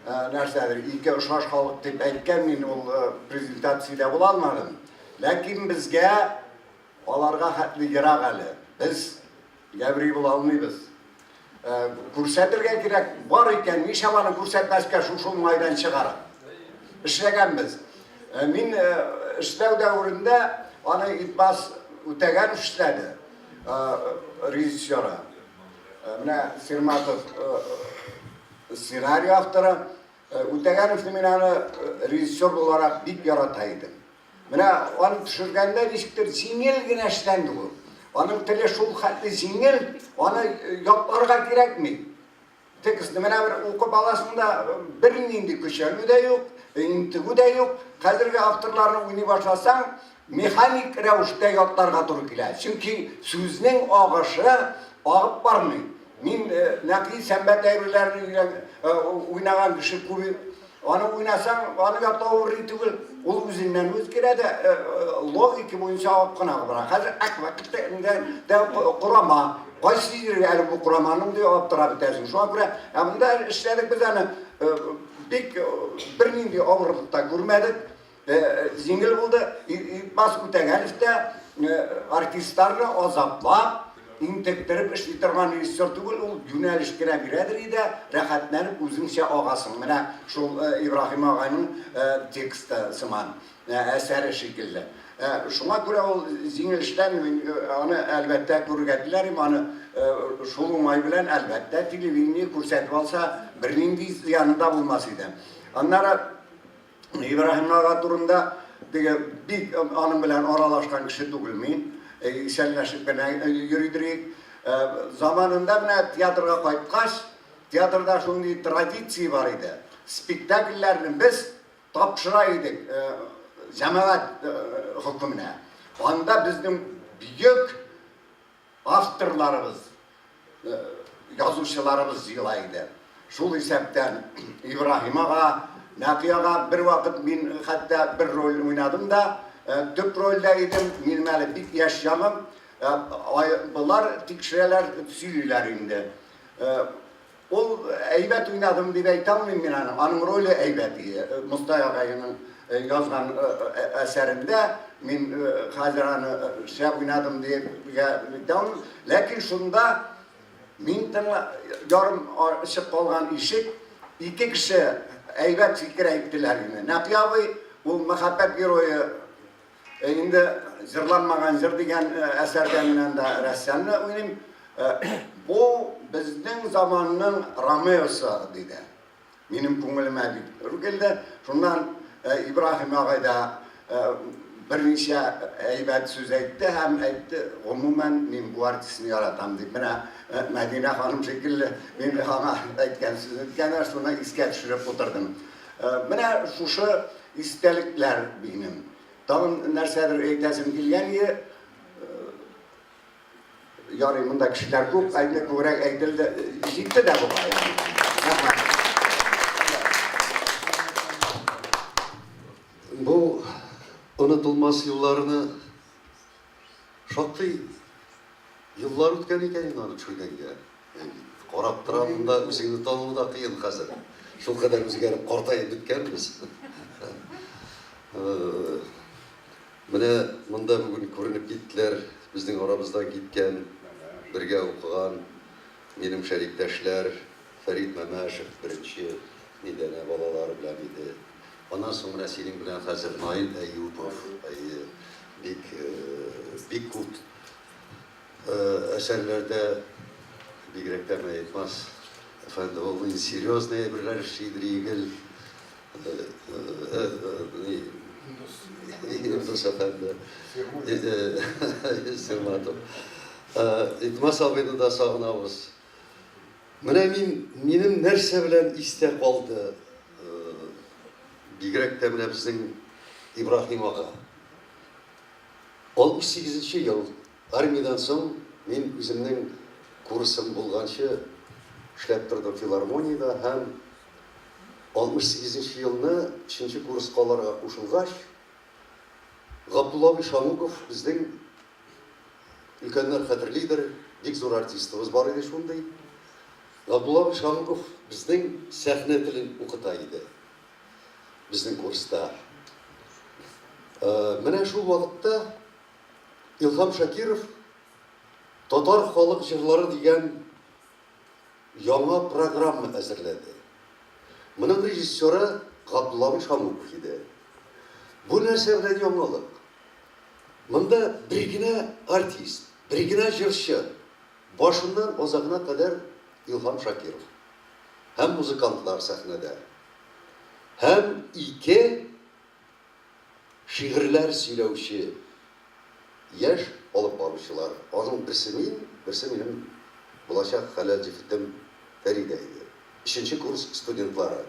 нәрсәдер, ике ошаш халык дип әйткән, мин ул презентациядә була алмадым. Ләкин безгә аларга хәтле ерак әле. Без еврей була алмыйбыз. Күрсәтергә кирәк, бар икән, нишләп аны күрсәтмәскә шушы уңайдан чыгарып. Эшләгәнбез. Мин эшләү дәверендә аны Итбас Үтәгәнов эшләде, режиссеры. Менә Сирматов сценарий авторы. Үтәгәновны мин аны режиссер буларак бик ярата идем. Менә аны төшергәндә ничектер җиңел генә эшләнде ул. Аның теле шул хәтле җиңел, аны ятларга кирәкми. Текстны менә бер укып аласың да, бернинди көчәнү дә юк, интегү дә юк. Хәзерге авторларны уйный башласаң, механик рәвештә ятларга туры килә. Чөнки сүзнең агышы агып бармый. Мин Нәкый Сәнбәт әйберләрен уйнаган кеше күп. Аны уйнасаң, аны ятлау авыр түгел. Ул үзеннән үз килә дә, логика буенча агып кына бара. Хәзер әк дә корама. Кайсы җиргә әле бу кораманың дип аптырап бетәсең. Шуңа күрә, ә монда эшләдек без аны бик бернинди авырлык та күрмәдек. Җиңел булды. Итбас Үтәгәнов та артистларны азаплап, интектереп эшли торган режиссер түгел, ул юнәлеш кенә бирәдер иде, рәхәтләнеп үзеңчә агасың. Менә шул Ибраһим агайның тексты сыман, әсәре шикелле. Шуңа күрә ул җиңел эшләми, мин аны, әлбәттә, күрергә теләр идем, аны шул уңай белән, әлбәттә, телевидение күрсәтеп алса, бернинди зыяны да булмас иде. Аннары Ибраһим ага турында теге бик аның белән аралашкан кеше түгел мин. Исәнләшеп кенә йөридер идек. Заманында менә театрга кайткач, театрда шундый традиция бар иде. Спектакльләрне без тапшыра идек җәмәгать хөкеменә. Анда безнең бөек Авторларыбыз, язучыларыбыз җыела иде. Шул исәптән Ибраһим ага, Нәкый ага бервакыт мин хәтта бер роль уйнадым да, төп рольдә идем, минем әле бик яшь чагым. Болар тикшерәләр, сөйлиләр инде. Ул әйбәт уйнадым дип әйтә алмыйм мин аны. Аның роле әйбәт ие. Мостай агайның язган әсәрендә мин хәзер аны шәп уйнадым дип әйтә алмыйм. Ләкин шунда мин тыңла ярым ачык калган ишек ике кеше әйбәт фикер әйттеләр инде. Нәкый абый ул мәхәббәт герое Инде Җырланмаган җыр дигән әсәрдә мин анда рәссамны уйныйм. Бу безнең заманның Ромеосы, диде. Минем күңелемә бик үргелде. Шуннан Ибраһим агай да берничә әйбәт сүз әйтте һәм әйтте, гомумән, мин бу артистны яратам дип. Менә Мәдинә ханым шикелле мин аңа әйткән сүз әйткән, шуны искә төшереп утырдым. Менә шушы истәлекләр минем. Тагын нәрсәдер әйтәсем килгән иде. Ярый, монда кешеләр күп, әйтне күбрәк әйтелде. Җитте дә бугай. Рәхмәт. Бу онытылмас елларны Шактый еллар үткән икән инде аны төшергәнгә. Карап торам да, үзеңне тану да кыен хәзер. Шулкадәр үзгәреп, картаеп беткәнбез. Менә монда бүген күренеп киттеләр, безнең арабыздан киткән, бергә укыган минем шәриктәшләр, Фәрит Мәмәшев беренче нидән балалары белән иде. Аннан соң менә синең белән хәзер Наил Әюпов, әйе, бик, бик күп. Әсәрләрдә бигрәк тә менә Итмас әфәнде ул инде серьезный әйберләр эшлидер игел. Индус әфәнде. Сирматов. Итмас абыйны да сагынабыз. Менә мин, минем нәрсә белән истә калды, бигрәк тә менә безнең Ибраһим ага. 68 нче ел, армиядән соң мин үземнең курсым булганчы эшләп тордым филармониядә һәм 68 нче елны өченче курска аларга кушылгач, Габдулла абый Шамуков безнең Өлкәннәр хәтерлидер, бик зур артистыбыз бар иде шундый. Габдулла абый Шамуков безнең сәхнә телен укыта иде. Безнең курста. Менә шул вакытта Илһам Шакиров Татар халык җырлары дигән яңа программа әзерләде. Моның режиссеры Габдулла абый Шамуков иде. Бу нәрсә белән яңалык? Монда бер генә артист, бер генә җырчы, башыннан азагына кадәр Илһам Шакиров һәм музыкантлар сәхнәдә. Һәм ике шигырьләр сөйләүче яшь алып баручылар. Аның берсе мин, берсе минем булачак хәләл җефетем Фәридә иде. Өченче курс студентлары.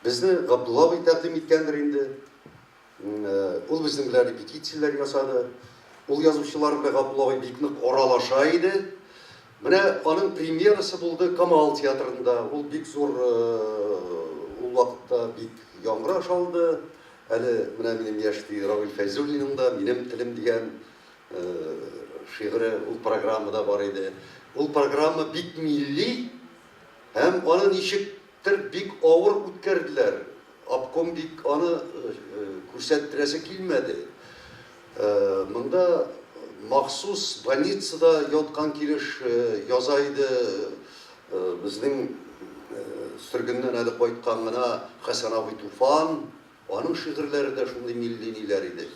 Безне Габдулла абый тәкъдим иткәндер инде. Ул безнең белән репетицияләр ясады. Ул язучылар белән Габдулла абый бик нык аралаша иде. Менә аның премьерасы булды Камал театрында. Ул бик зур, ул вакытта бик яңгыраш алды. Әле менә минем яшьти Равил Фәйзуллинның да Минем телем дигән шигыре ул программада бар иде. Ул программа бик милли һәм аны ничектер бик авыр үткәрделәр. Обком бик аны күрсәттерәсе килмәде. Монда махсус больницада яткан килеш яза иде безнең сөргеннән әле кайткан гына Хәсән абый Туфан. Аның шигырьләре дә шундый милли ниләр иде.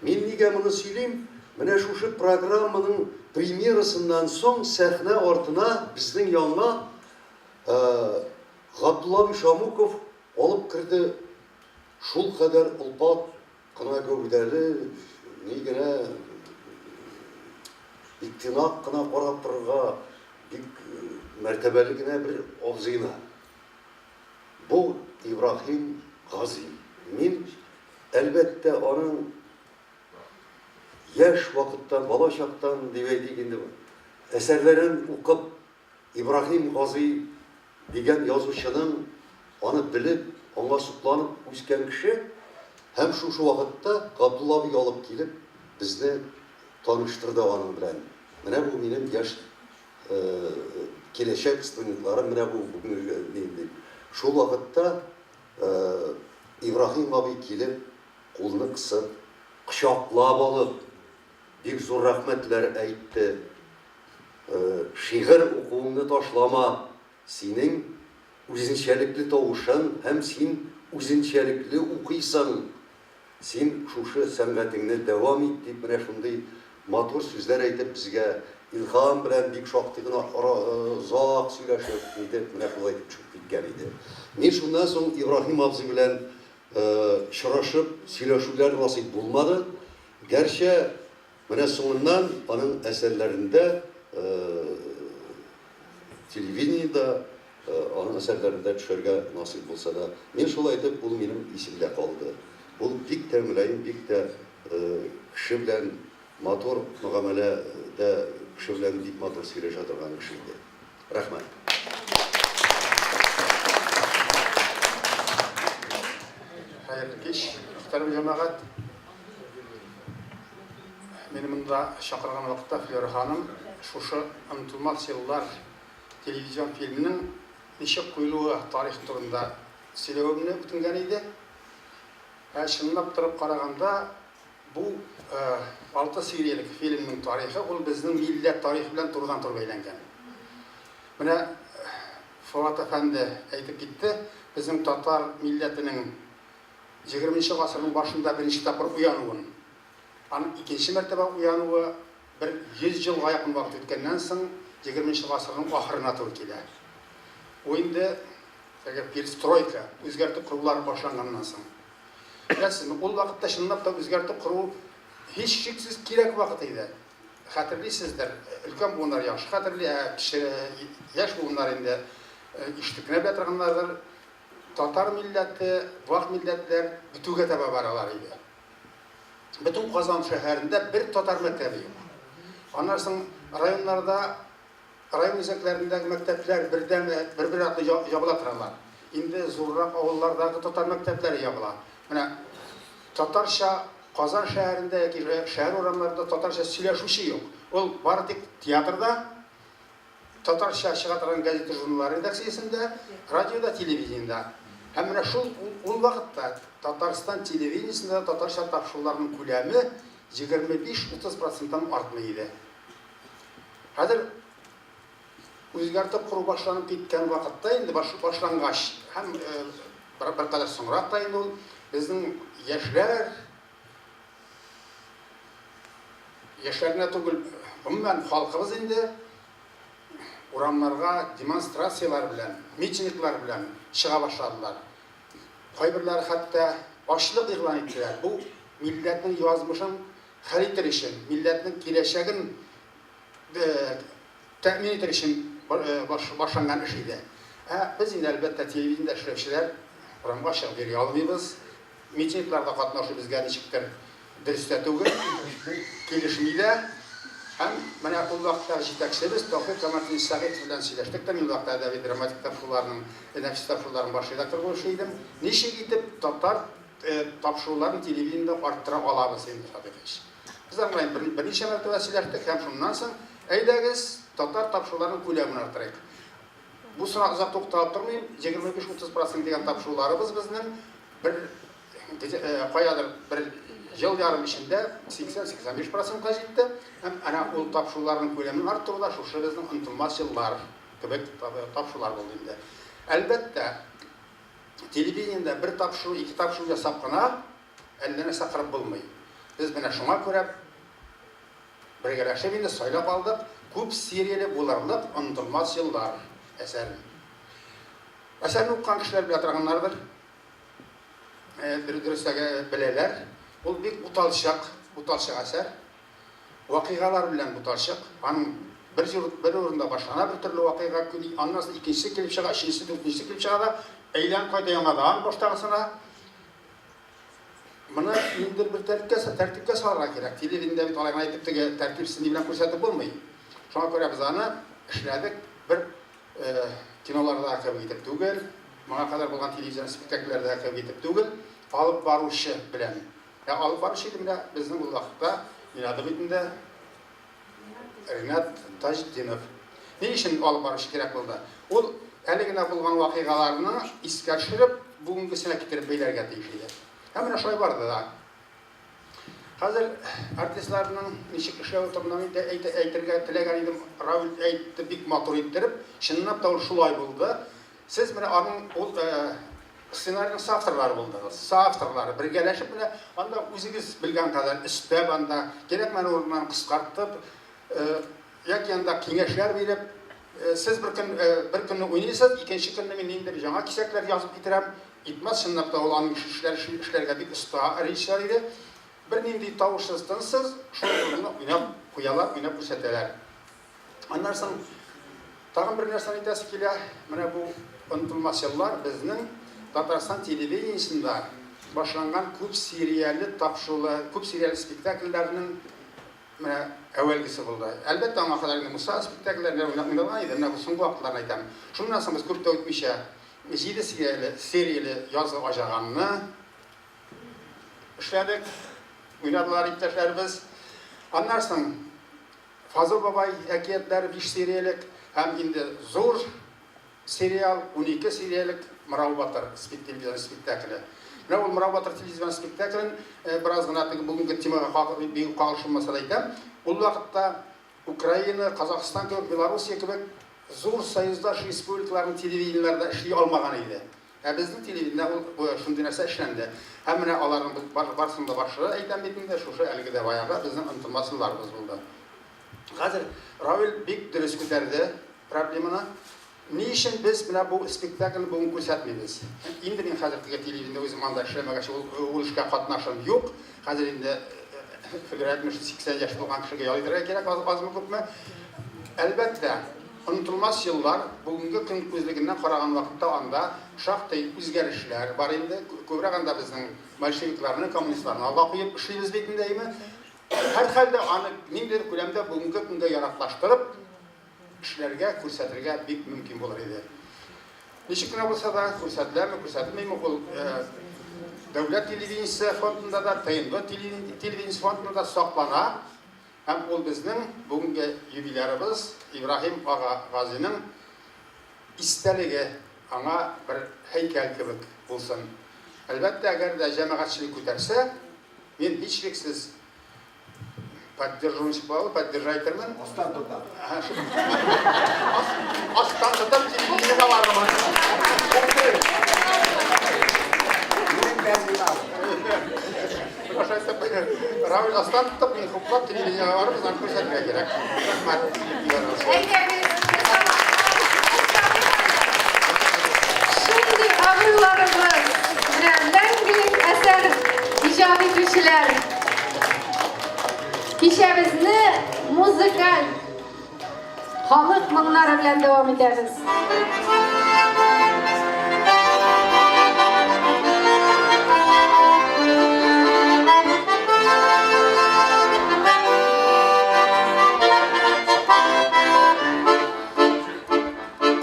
Мин нигә моны сөйлим? Менә шушы программаның премьерасыннан соң сәхнә артына безнең янга Габдулла абый Шамуков Алып керде шулкадәр олпат кына гәүдәле, ни генә, бик тыйнак кына карап торырга, бик мәртәбәле генә бер абзыйны. Бу Ибраһим Гази. Мин, әлбәттә, аның яшь вакыттан, бала чактан дип әйтик инде, әсәрләрен укып, Ибраһим Гази дигән язучының аны белеп, аңа сокланып үскән кеше һәм шушы вакытта Габдулла абый алып килеп безне таныштырды аның белән. Менә бу минем яшь киләчәк студентларым, менә бу бүгенге ним дип. Шул вакытта Ибраһим абый килеп, кулны кысып, кочаклап алып, бик зур рәхмәтләр әйтте. Шигырь укуыңны ташлама, синең үзенчәлекле тавышың һәм син үзенчәлекле укыйсың. Син шушы сәнгатеңне дәвам ит, дип менә шундый матур сүзләр әйтеп безгә Илһам белән бик шактый гына озак сөйләшеп, нитеп, менә шулай итеп төшеп киткән иде. Мин шуннан соң Ибраһим абзый белән очрашып сөйләшүләр насыйп булмады. Гәрчә Менә соңыннан аның әсәрләрендә телевидениедә аның әсәрләрендә төшәргә насыйп булса да, мин шулай итеп ул минем исемдә калды. Ул бик тә мөлаем, бик тә кеше белән матур мөгамәләдә, кеше белән бик матур сөйләшә торган кеше иде. Рәхмәт. Хәерле кич, мөхтәрәм җәмәгать. Мине монда чакырган вакытта Флера ханым шушы Онытылмас еллар телевизион фильмының ничек куелуы тарихы турында сөйләвемне үтенгән иде. Ә чынлап торып караганда, бу алты сериялек фильмның тарихы ул безнең милләт тарихы белән турыдан-туры бәйләнгән. Менә Фоат әфәнде әйтеп китте, безнең татар милләтенең Егерменче гасырның башында беренче тапкыр уянуын, аның икенче мәртәбә уянуы Бер 100 елга якын вакыт үткәннән соң, егерменче гасырның ахырына туры килә. Бу инде теге перестройка, үзгәртеп корулар башланганнан соң. Беләсезме, ул вакытта чынлап та үзгәртеп кору һичшиксез кирәк вакыт иде. Хәтерлисездер, өлкән буыннар яхшы хәтерли, ә кече яшь буыннар инде ишетеп кенә белә торганнардыр. Татар милләте, вак милләтләр бетүгә таба баралар иде. Бөтен Казан шәһәрендә бер татар мәктәбе юк. Аннан соң районнарда, район үзәкләрендәге мәктәпләр бердәм бер-бер артлы ябыла торалар. Инде зуррак авыллардагы татар мәктәпләре ябыла. Менә татарча Казан шәһәрендә яки шәһәр урамнарында татарча сөйләшүче юк. Ул бары тик театрда, татарча чыга торган газета-журналлар редакциясендә, радиода, телевидениедә. Һәм менә шул ул вакытта Татарстан телевидениесендә татарча тапшыруларның күләме 25-30 проценттан артмый иде. Хәзер үзгәртеп кору башланып киткән вакытта инде башлангач һәм беркадәр соңрак та инде ул безнең яшьләр, яшьләр генә түгел, гомумән халкыбыз инде урамнарга демонстрацияләр белән, митинглар белән чыга башладылар. Кайберләре хәтта ачлык игълан иттеләр. Бу милләтнең язмышын хәл итер өчен, милләтнең киләчәген тәэмин итер өчен башланган эш иде. Ә без инде, әлбәттә, телевидениедә эшләүчеләр урамга чыгып йөри алмыйбыз. Митингларда катнашу безгә ничектер дөрес тә түгел, килешми дә. Һәм менә ул вакыттагы җитәкчебез Таһир Камартдинович Сәгыйтов белән сөйләштек тә, мин ул вакытта әдәби драматик тапшыруларның, нәфис тапшыруларның баш редакторы булып эшли идем. Ничек итеп татар тапшыруларын телевидениедә арттыра алабыз инде, Садыйкович? Без аның белән берничә мәртәбә сөйләштек һәм шуннан соң, әйдәгез, татар тапшыруларының күләмен арттырыйк. Бусына озак тукталып тормыйм, 25-30 процент дигән тапшыруларыбыз безнең бер каядыр бер ел ярым эчендә 80-85 процентка җитте. Һәм әнә ул тапшыруларның күләмен арттыру да шушы безнең онытылмас еллар кебек тапшырулар булды инде. Әлбәттә, телевидениедә бер тапшыру, ике тапшыру ясап кына әллә нәрсә кырып булмый. Без менә шуңа күрә бергәләшеп инде сайлап алдык күп серияле булырлык Онытылмас еллар әсәрен. Әсәрне укыган кешеләр белә торганнардыр. Дөресрәге, беләләр. Ул бик буталчык, буталчык әсәр. Вакыйгалар белән буталчык. Аның бер җир, бер урында башлана бер төрле вакыйга, аннан соң икенчесе килеп чыга, өченчесе, дүртенчесе килеп чыга да, әйләнеп кайта яңадан баштагысына. Моны ниндидер бер тәртипкә, тәртипкә салырга кирәк. Телевидениедә бит алай гына итеп теге тәртипсез ни белән күрсәтеп булмый. Шуңа күрә без аны эшләдек бер кинолардагы кебек итеп түгел, моңа кадәр булган телевизион спектакльләрдәге кебек итеп түгел, алып баручы белән. Ә алып баручы иде менә безнең ул вакытта Ринат бит инде. Ринат Таҗетдинов. Ни өчен алып баручы кирәк булды? Ул әле генә булган вакыйгаларны искә төшереп, бүгенгесенә китереп бәйләргә тиеш иде. Һәм менә шулай барды да. Хәзер артистларның ничек эшләве турында мин дә әйтергә теләгән идем. Равил әйтте бик матур иттереп. Чынлап та ул шулай булды. Сез менә аның ул сценарийның соавторлары булдыгыз. Соавторлары бергәләшеп менә анда үзегез белгән кадәр өстәп анда, кирәкмәгән урыннарын кыскартып, яки анда киңәшләр биреп, сез бер көн бер көнне уйныйсыз, икенче көнне мин ниндидер яңа кисәкләр язып китерәм. Итмас чынлап та ул аның эшләр эшләргә бик оста режиссер иде. Бернинди тавышсыз, тынсыз шул урынны уйнап куялар, уйнап күрсәтәләр. Аннан соң тагын бер нәрсәне әйтәсе килә. Менә бу онытылмас еллар безнең Татарстан телевидениесендә башланган күп серияле тапшырулар, күп серияле спектакльләрнең менә әүвәлгесе булды. Әлбәттә, аңа кадәр инде Муса спектакльләре уйналган иде. Менә бу соңгы вакытларны әйтәм. Шуннан соң без күп тә үтмичә җиде серияле, серияле Язгы аҗаганны эшләдек. Уйнадылар иптәшләребез. Аннан соң Фазыл бабай әкиятләре биш сериялек һәм инде зур сериал, 12 сериялек Мырау батыр телевизион спектакле. Менә ул Мырау батыр телевизион спектаклен бераз гына теге бүгенге темага бик үк кагылышы булмаса да әйтәм. Ул вакытта Украина, Казахстан кебек, Белоруссия кебек зур союздаш республикаларның телевидениеләре дә эшли алмаган иде. Ә безнең телевидениедә ул шундый нәрсә эшләнде. Һәм менә аларның барысының да башы, әйтәм бит инде, шушы әлеге дә баягы безнең онытылмас елларыбыз булды. Хәзер Равил бик дөрес күтәрде проблеманы. Ни өчен без менә бу спектакльне бүген күрсәтмибез? Инде мин хәзер теге телевидениедә үзем анда эшләмәгәч, ул, ул эшкә катнашым юк. Хәзер инде Флера әйтмешли, 80 яшь тулган кешегә ял итәргә кирәк аз, азмы күпме. Әлбәттә, онытылмас еллар бүгенге көн күзлегеннән караган вакытта анда шактый үзгәрешләр бар инде. Күбрәк анда безнең большевикларны, коммунистларны алга куеп эшлибез бит инде, әйеме? Һәрхәлдә аны ниндидер күләмдә бүгенге көнгә яраклаштырып эшләргә, күрсәтергә бик мөмкин булыр иде. Ничек кенә булса да, күрсәтеләме, күрсәтелмиме, ул дәүләт телевидениесе фондында да, ТНВ телевидениесе фондында да саклана. Һәм ул безнең бүгенге юбилярыбыз Ибраһим ага Газиның истәлеге, аңа бер һәйкәл кебек булсын. Әлбәттә, әгәр дә җәмәгатьчелек күтәрсә, Мин һичшиксез поддержу ничек була ул, поддержать итәрмен. Астан тотам. Астан тотып телевидениегә барырмын. Равил астан тотып, мин хуплап телевидениегә барырбыз, аны күрсәтергә кирәк. Рәхмәт. Әйдәгез, Шундый абыйларыбыз, менә мәңгелек әсәр иҗат итүчеләр. Кичәбезне музыкаль халык моңнары белән дәвам итәбез.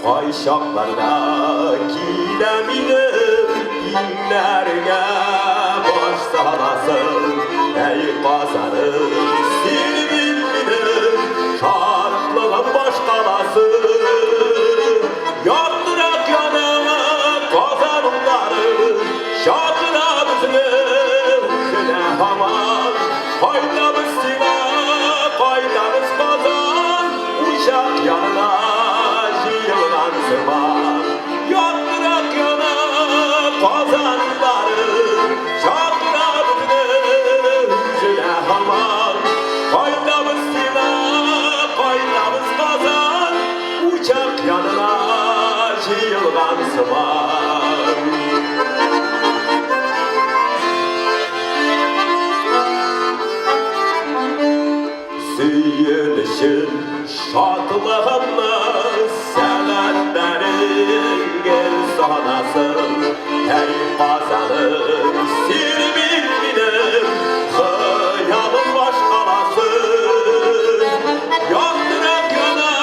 Кайчакларда килә минем иңнәргә баш саласым, әй Казаным, син бит минем шатлыгым башкаласы. Яктырак яна Казан утлары, чакыра безне үзенә һаман. Кайтабыз сиңа, кайтабыз Казан, Учак янына җыелган сыман. Яктырак яна Казан утлары, Чакыра безне үзенә һаман. Кайтабыз сиңа, кайтабыз Казан, Учак янына җыелган сыман. Сөенечем, шатлыгымны сәгатьләрең гел санасын. Әй, Казаным, син бит минем хыялым башкаласы. Яктырак яна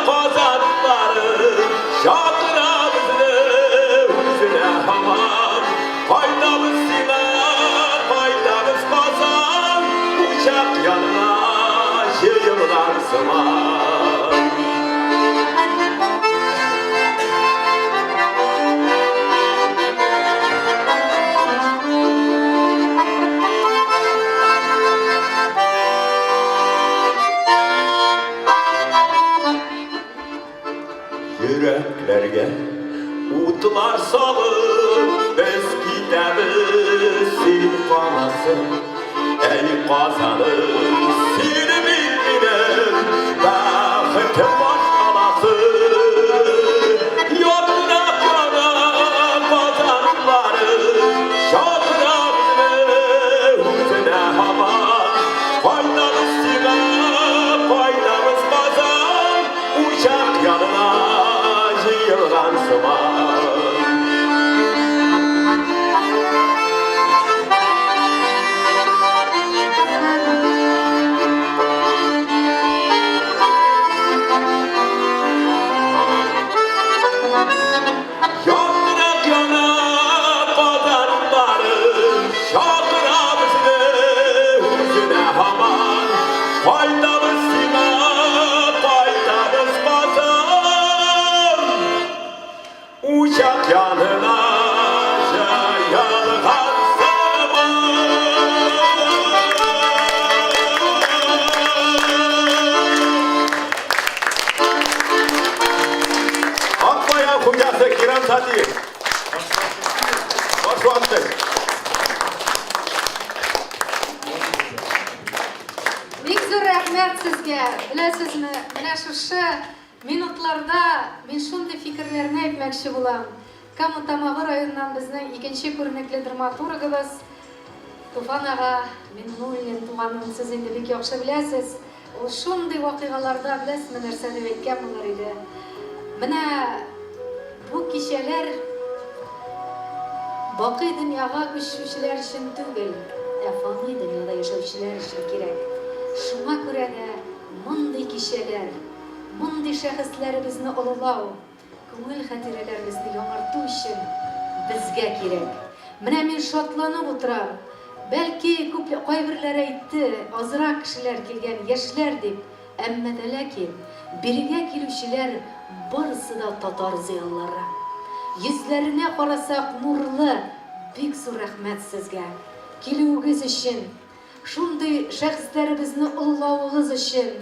Казан утлары, чакыра безне үзенә һаман. Кайтабыз сиңа, кайтабыз Казан, учак янына җыелган сыман. Йөрәкләргә утлар салып, без китәбез, син каласың. Әй, Казаным, син бит минем бәхетем башкаласы. Яктырак яна Казан утлары, чакыра безне үзенә һаман. Кайтабыз сиңа, кайтабыз Казан, Учак янына җыелган сыман. рәхмәт сезгә. Беләсезме, менә шушы минутларда мин шундый фикерләрне әйтмәкче булам. Кама Тамагы районыннан безнең икенче күренекле драматургыбыз Туфан ага Миннуллин туганын сез инде бик яхшы беләсез. Ул шундый вакыйгаларда, беләсезме, нәрсә дип әйткән булыр иде? Менә бу кичәләр бакый дөньяга күчүчеләр өчен түгел, ә фани дөньяда яшәүчеләр өчен кирәк. Шуңа күрә дә мондый кичәләр, мондый шәхесләребезне олылау, Күңел хатирәләребезне яңарту өчен безгә кирәк. Менә мин шатланып утырам. Бәлки, күп, кайберләре әйтте, азрак кешеләр килгән, яшьләр дип. Әмма дә ләкин бирегә килүчеләр барысы да татар зыялылары. Йөзләренә карасак, нурлы. Бик зур рәхмәт сезгә, килүегез өчен. Шундый шәхесләребезне олылавыгыз өчен,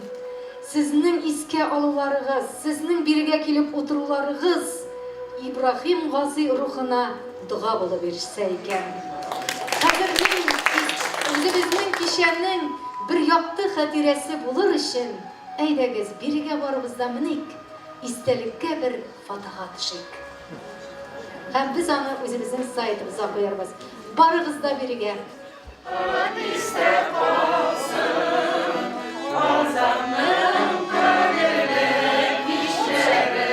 сезнең искә алуларыгыз, сезнең бирегә килеп утыруларыгыз Ибраһим Газый рухына дога булып ирешсә икән. Хәзер мин үзебезнең кичәнең бер якты хатирәсе булыр өчен, әйдәгез, бирегә барыбыз да меник, истәлеккә бер фотога төшик. Һәм без аны үзебезнең сайтыбызга куярбыз. Барыгыз да бирегә. Истә калсын Казанның кадерле кичләре.